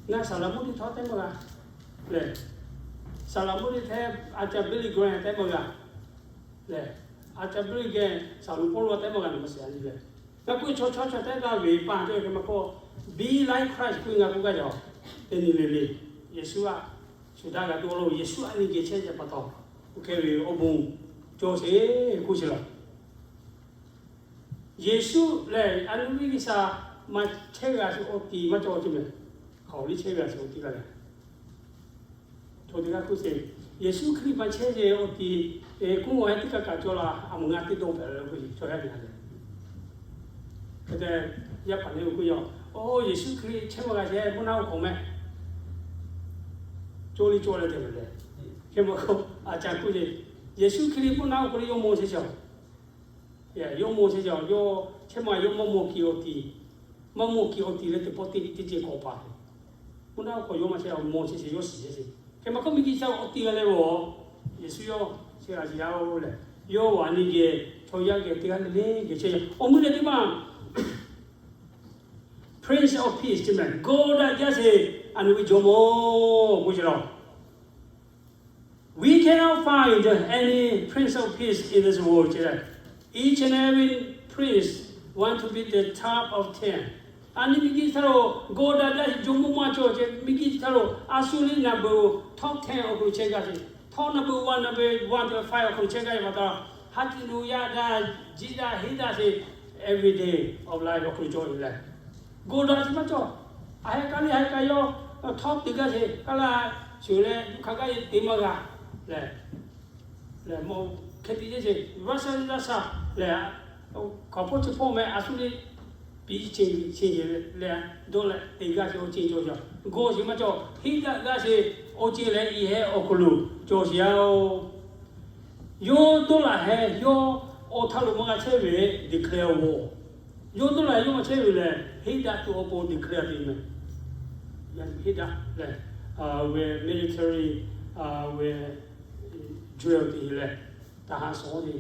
Ngaˬ saˍ laˍ mvuhˇ teˇ htawˇ tehˇ maˇ g'a lehˬ, saˍ laˍ mvuhˇ teˇ htawˇ a ca Billy Graham tehˇ maˇ g'a lehˬ, a ca Billy Graham saˍ laˍ Pawˇluꞈ a tehˇ maˇ g'a nawˬ maˇ shiˍ a nu lehˬ. Ngaˬ k'oˆ ve chaw chaw chaw tehˇ g'a ve pa cawˇ ve hk'e maˇ k'oˆ, be like Christ k'oˆ ve ngaˬ k'oˆ gaˇ yaˇ-oˬ. Teˇ nyi le le, Yeˍsuˆ a shu daꞈ g'a tuˬ awˬ lawn Yeˍsuˆ a nyi geh chehˇ ve pa taw, oˇ hk'e ve awˬ bon cawˬ sheˍ k'oˆ sheˍ laˬ. Yeˍsuˆ lehˬ a nyi ve G'uiˬsha maˇ chehˇ g'a sheˍ awˬ tiˍ maˇ cawˬ ce mehˍ. Hk'aˬ liˇ chehˇ g'a sheˍ awˬ tiˍ g'a lehˬ, cawˬ teˇ g'aˇ k'oˆ sheˍ. Yeˍsuˆ Hkriꞈ maˇ chehˇ ve awˬ tiˍ, k'oˆ a teˇ kaˇ kaꞈ cawˬ la, a mvuhˇ ngaˇ teˇ dawˇ hpehꞈ la k'oˆ sheˍ, chaw yaˇ nyi a lehˬ. Hk'e te yaˇ paˍ neˇ ve k'oˆ yaˇ, oˇ Yeˍsuˆ Hkriꞈ chehˇ maˇ g'a sheˍ, mvuhˇ naw hk'awꞈ meh cawˬ liˇ cawˬ leh te ve lehˬ. Hk'e maˇ k'oˆ, a ca k'oˆ sheˍ, Yeˍsuˆ Hkriꞈ mvuhˇ naw awˬ hk'aw lo yawˇ mawˬ sheˍ cawˬ. Yawˇ mawˬ sheˍ cawˬ, yawˇ chehˇ maˇ yawˇ maˇ mawˬ kiˬ awˬ tiˍ, maˇ mawˬ kiˬ awˬ tiˍ leh teˇ pawˆ teˇ teˇ ceuˬ k'awꞈ paˍ. Mvuhˇ naw awˬ hk'aw yawˇ maˇ chehˇ, mawˬ sheˍ sheˍ yawˇ shiˍ sheˍ. Hk'e maˇ k'oˆ, miˬguiˬ chi awˬ tiˍ g'a leh g'awˬ, Yeˍsuˆ yawˇ chehˇ g'a sheˍ yaˇ oˬ lehˬ, yawˇ a nyi geh, chaw yaˇ geh teˇ g'aˇ le le geh chehˇ yaˇ. Awˬ mvuhˇ leh teˇ maˇ Prince of Peace chi mehˍ, gawˇ daꞈ jaˇ sheˍ, a nyi ve jawˇmawˇ k'oˆ sheˍ laˬ. We cannot find any Prince of Peace in this world today. Each and every prince want to be the top of ten. A nyi miˬguiˬ htaˇ lo gawˇ daꞈ jaˇ sheˍ, jawˇmawˇ maˇ cawˬ ce, miˬguiˬ htaˇ lo a shu liˇ number top ten awˬ hk'aw lo chehˇ g'a sheˍ, top number one, number one to five awˬ hk'aw lo chehˇ g'a ve pa taw, ha tiꞈ lo yaˇ daꞈ, jiˆ daꞈ, heˆ daꞈ sheˍ, every day of life awˬ hk'aw lo cawˬ ve lehˬ, gawˇ daꞈ sheˍ maˇ cawˬ. A heh k'aˉ le heh k'aˉ yawˇ top teˇ g'aˇ sheˍ, k'aˉ laˇ shuˍ leh yuˬ hk'aˬ gaˇ e te maˇ g'a lehˬ, lehˬ mawˬ hk'e te ce ce, vaˇ shaˉ vaˇ shaˉ lehˬ, hkaoˍ hpawˇ chi hpawˇ meh a shu le piˇ ce ce leh dawˇ leh te g'aˇ sheˍ awˬ ceuˬ cawˬ sheˍ. Gawˇ sheˍ maˇ cawˬ, heˆ daꞈ g'aˇ sheˍ awˬ ceuˬ lehˬ, i heh awˬ hk'aw lo cawˬ sheˍ yaˇ oˬ. Yawˇ dawˇ laˬ heh yawˇ awˬ htaˇ lo maˇ g'a chehˇ ve declare awˬ g'awˬ. Yawˇ dawˇ laˬ yawˇ maˇ chehˇ ve lehˬ, heˆ daꞈ tuˬ awˬ pon declare te meh. Heˆ daꞈ lehˬ, ve military, ve drill te leh, taˇ ha shawˍ te,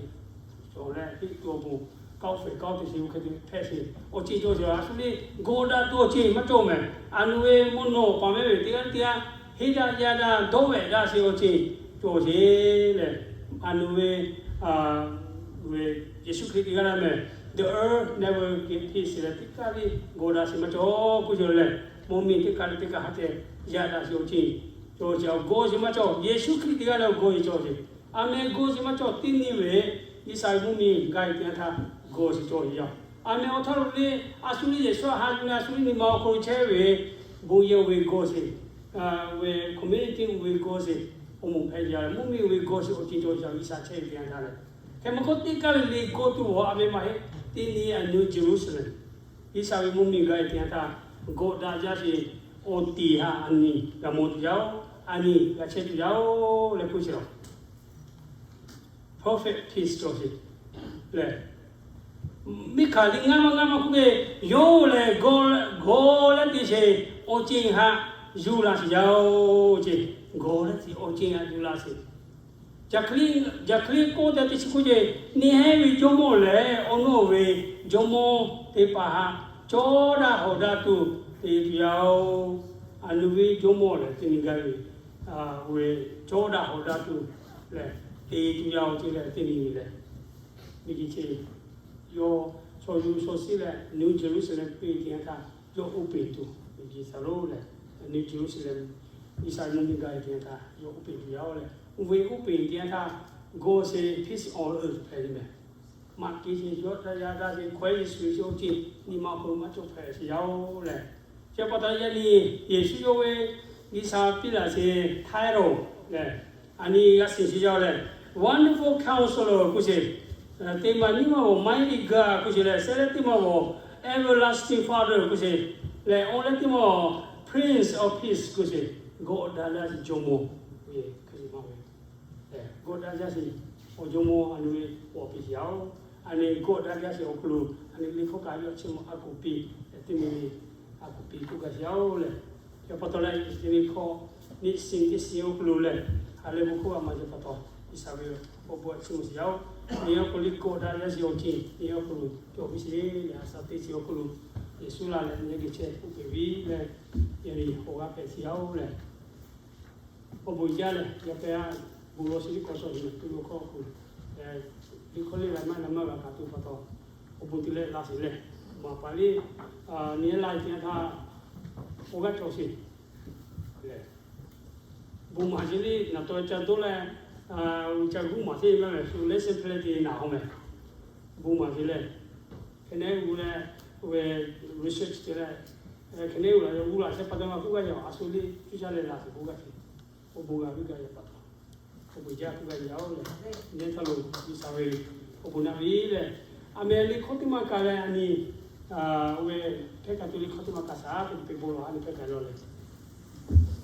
shawˍ leh heˆ tuˬ awˬ pon, kaoˇ fehꞈ kaoˇ te sheˍ, oˇ hk'e te hpehꞈ sheˍ. Awˬ ceuˬ cawˬ sheˍ, a shu le gawˇ daꞈ tuˬ awˬ ceuˬ maˇ cawˬ mehˍ. A nu ve mvuhˇ naw pa mehˉ ve teˇ g'aˇ teˇ g'aˇ heˆ daꞈ yaˇ daꞈ dawˇ vehꞈ daꞈ sheˍ awˬ ceuˬ cawˬ sheˍ lehˬ, a nu ve ve Yeˍsuˆ Hkriꞈ teˇ g'aˇ laˇ mehˍ. The earth never give peace leh, teˇ kaˇ le gawˇ daꞈ sheˍ maˇ cawˬ k'oˆ sheˍ lehˬ, mvuhˇ miˬ teˇ kaˇ le teˇ kaˇ ha te yaˇ daꞈ sheˍ awˬ ceuˬ cawˬ sheˍ. Awˬ gawˇ sheˍ maˇ cawˬ, Yeˍsuˆ Hkriꞈ teˇ g'aˇ leh awˬ gawˇ sheˍ cawˬ sheˍ. A meh gawˇ sheˍ maˇ cawˬ, teˇ nyi ve G'uiˬsha ve mvuhˇ miˬ gaˇ e teˇ yanˇ htaˇ gawˇ sheˍ cawˬ sheˍ yaˇ. A meh awˬ htaˇ lo le, a shu le Yeˍsuˆ ha yuˬ leh a shu le nyi ma awˬ hk'aw lo chehˇ ve bon yehˬ oˇ ve gawˇ sheˍ, ve community oˇ ve gawˇ sheˍ, awˬ moˍ hpehꞈ yaˇ, mvuhˇ miˬ oˇ ve gawˇ sheˍ awˬ ceuˬ cawˬ sheˍ, G'uiˬsha chehˇ ve teˇ yanˇ htaˇ leh, hk'e maˇ k'oˆ teˇ kaˇ le le gawˇ tuˬ awˬ a meh maˇ heˆ. Teˇ nyi a nu Jeˍruˆsaˍlehnˍ, G'uiˬsha ve mvuhˇ miˬ gaˇ e teˇ yanˇ htaˇ gawˇ daꞈ jaˇ sheˍ awˬ tiˍ htaꞈ a nyi g'a mawˬ tuˬ yaˇ oˬ, a nyi g'a chehˇ tuˬ yaˇ oˬ leh k'oˆ sheˍ laˬ. Perfect peace cawˬ sheˍ lehˬ, miˬ hkanˍ liꞈ ngaˇ maˇ ngaˇ maˇ k'oˆ ve, yawˇ lehˬ gawˇ leh te sheˍ awˬ ceuˬ htaꞈ yuˬ laˇ sheˍ yaˇ oˬ ce. Gawˇ leh te awˬ ceuˬ htaꞈ yuˬ laˇ sheˍ. Caˬ hk'e le k'oˆ te teˇ chi k'oˆ ce, neˇ haiˉ ve jawˇmawˇ lehˬ awˬ nawˬ ve jawˇmawˇ teˇ hpaˍ htaꞈ cawˇ daꞈ hawˍ daꞈ tuˬ te tuˬ yaˇ oˬ. A nu ve jawˇmawˇ lehˬ teˇ nyi gaˇ ve, ve cawˇ daꞈ hawˍ daꞈ tuˬ lehˬ te tuˬ yaˇ oˬ ce leh teˇ nyi ve lehˬ, miˬguiˬ chi yawˇ chaw yuˬ chaw shiˉ leh New Jerusalem piˇ teˇ yanˇ htaˇ yawˇ uˉ peˍ tuˬ, miˬguiˬ shaˍ lonˉ lehˬ New Jerusalem G'uiˬsha mvuhˇ miˬ gaˇ e teˇ yanˇ htaˇ yawˇ uˉ peˍ tuˬ yaˇ oˬ leh, oˇ ve uˉ peˍ teˇ yanˇ htaˇ gawˇ sheˍ peace on earth hpehꞈ ve mehˍ. Maꞈ kehˬ sheˍ yawˇ htaꞈ yaꞈ daꞈ sheˍ, hkawehˉ Yeˍsuˆ sheˍ awˬ ceuˬ nyi ma awˬ hk'aw lo maˇ cawˬ hpehꞈ sheˍ yaˇ oˬ lehˬ, chi pa taw yaꞈ nyi Yeˍsuˆ yawˇ ve G'uiˬsha piˇ laˬ sheˍ htaˇ roˬ lehˬ, a nyi g'a shiˍ sheˍ yaˇ oˬ lehˬ, Wonderful Counselor k'oˆ sheˍ, teˇ maˬ nyiˇ maˬ g'awˬ Mighty God k'oˆ sheˍ lehˬ, shehˉ leh teˇ maˬ g'awˬ Everlasting Father k'oˆ sheˍ lehˬ, awˬ leh teˇ maˬ Prince of Peace k'oˆ sheˍ, gawˇ daꞈ jaˇ sheˍ jawˇmawˇ k'oˆ ve hk'e maˇ ve gawˇ daꞈ jaˇ sheˍ awˬ jawˇmawˇ a nu ve paw piˇ sheˍ yaˇ oˬ. A nyi gawˇ daꞈ jaˇ sheˍ awˬ hk'aw lo a nyi liꞈ hkawˇ kaꞈ yawˇ chi mawˬ a kuˬ piˇ, teˇ nyi ve a kuˬ piˇ k'oˆ gaˇ sheˍ yaˇ oˬ lehˬ, chi pa taw leh liꞈ hkawˇ nyi shiˍ teˇ shiˍ awˬ hk'aw lo lehˬ, a leh bon hkawˇ g'a maˇ jaˇ pa taw, G'uiˬsha ve awˬ bon a chiˇ mvuh sheˍ yaˇ oˬ. Nyi awˬ hk'aw lo gawˇ daꞈ jaˇ sheˍ awˬ ceuˬ nyi awˬ hk'aw lo cawˬ piˇ sheˍ lehˬ, a sha teˇ chi awˬ hk'aw lo Yeˍsuˆ laˇ leh nyi geh chehˇ k'oˆ pehꞈ ve lehˬ, yaꞈ nyi awˬ g'aˇ hpehꞈ sheˍ yaˇ oˬ lehˬ, awˬ bon jaˇ lehˬ, yaꞈ hpehꞈ a bon lawˬ sheˍ liꞈ hkawˇ shawˍ nyi tuˬ awˬ hk'aw lo, liꞈ hkawˇ liꞈ g'a maˇ na maˇ g'a kaꞈ tuˬ pa taw, awˬ bon te leh la sheˍ lehˬ, maˍ paˍ liˇ nyi laˇ teˇ yanˇ htaˇ awˬ g'aˇ cawˬ sheˍ lehˬ, bon maˍ ce le, naˍ taw ca dawˇ leh, ca g'uˇ maˍ teˇ maˇ mehˍ shu leh sehˉ hpehˇ leh te naˍ haw mehˍ. Bon maˍ ce leh, hk'e nehˉ g'uˇ leh, oˇ ve research te leh, hk'e nehˉ g'uˇ la yaw g'uˇ la chehˇ pa taw maˇ k'oˆ gaˇ yaw, a shu le cuˇ caˇ leh laˬ tuˬ k'oˆ gaˇ ce. Awˬ bon g'a g'uˇ gaˇ yaw pa taw, awˬ bon jaˇ k'oˆ gaˇ yaw leh, nehˉ htaˇ lo G'uiˬsha ve awˬ bon naˆ ve leh, a meh le hkawˇ teˇ maˇ kaˬ leh a nyi, oˇ ve hpehˇ kaꞈ te le hkawˇ teˇ maˇ kaˬ shaˍ te te bon lawˬ a nyi hpehˇ kaꞈ lawˬ leh,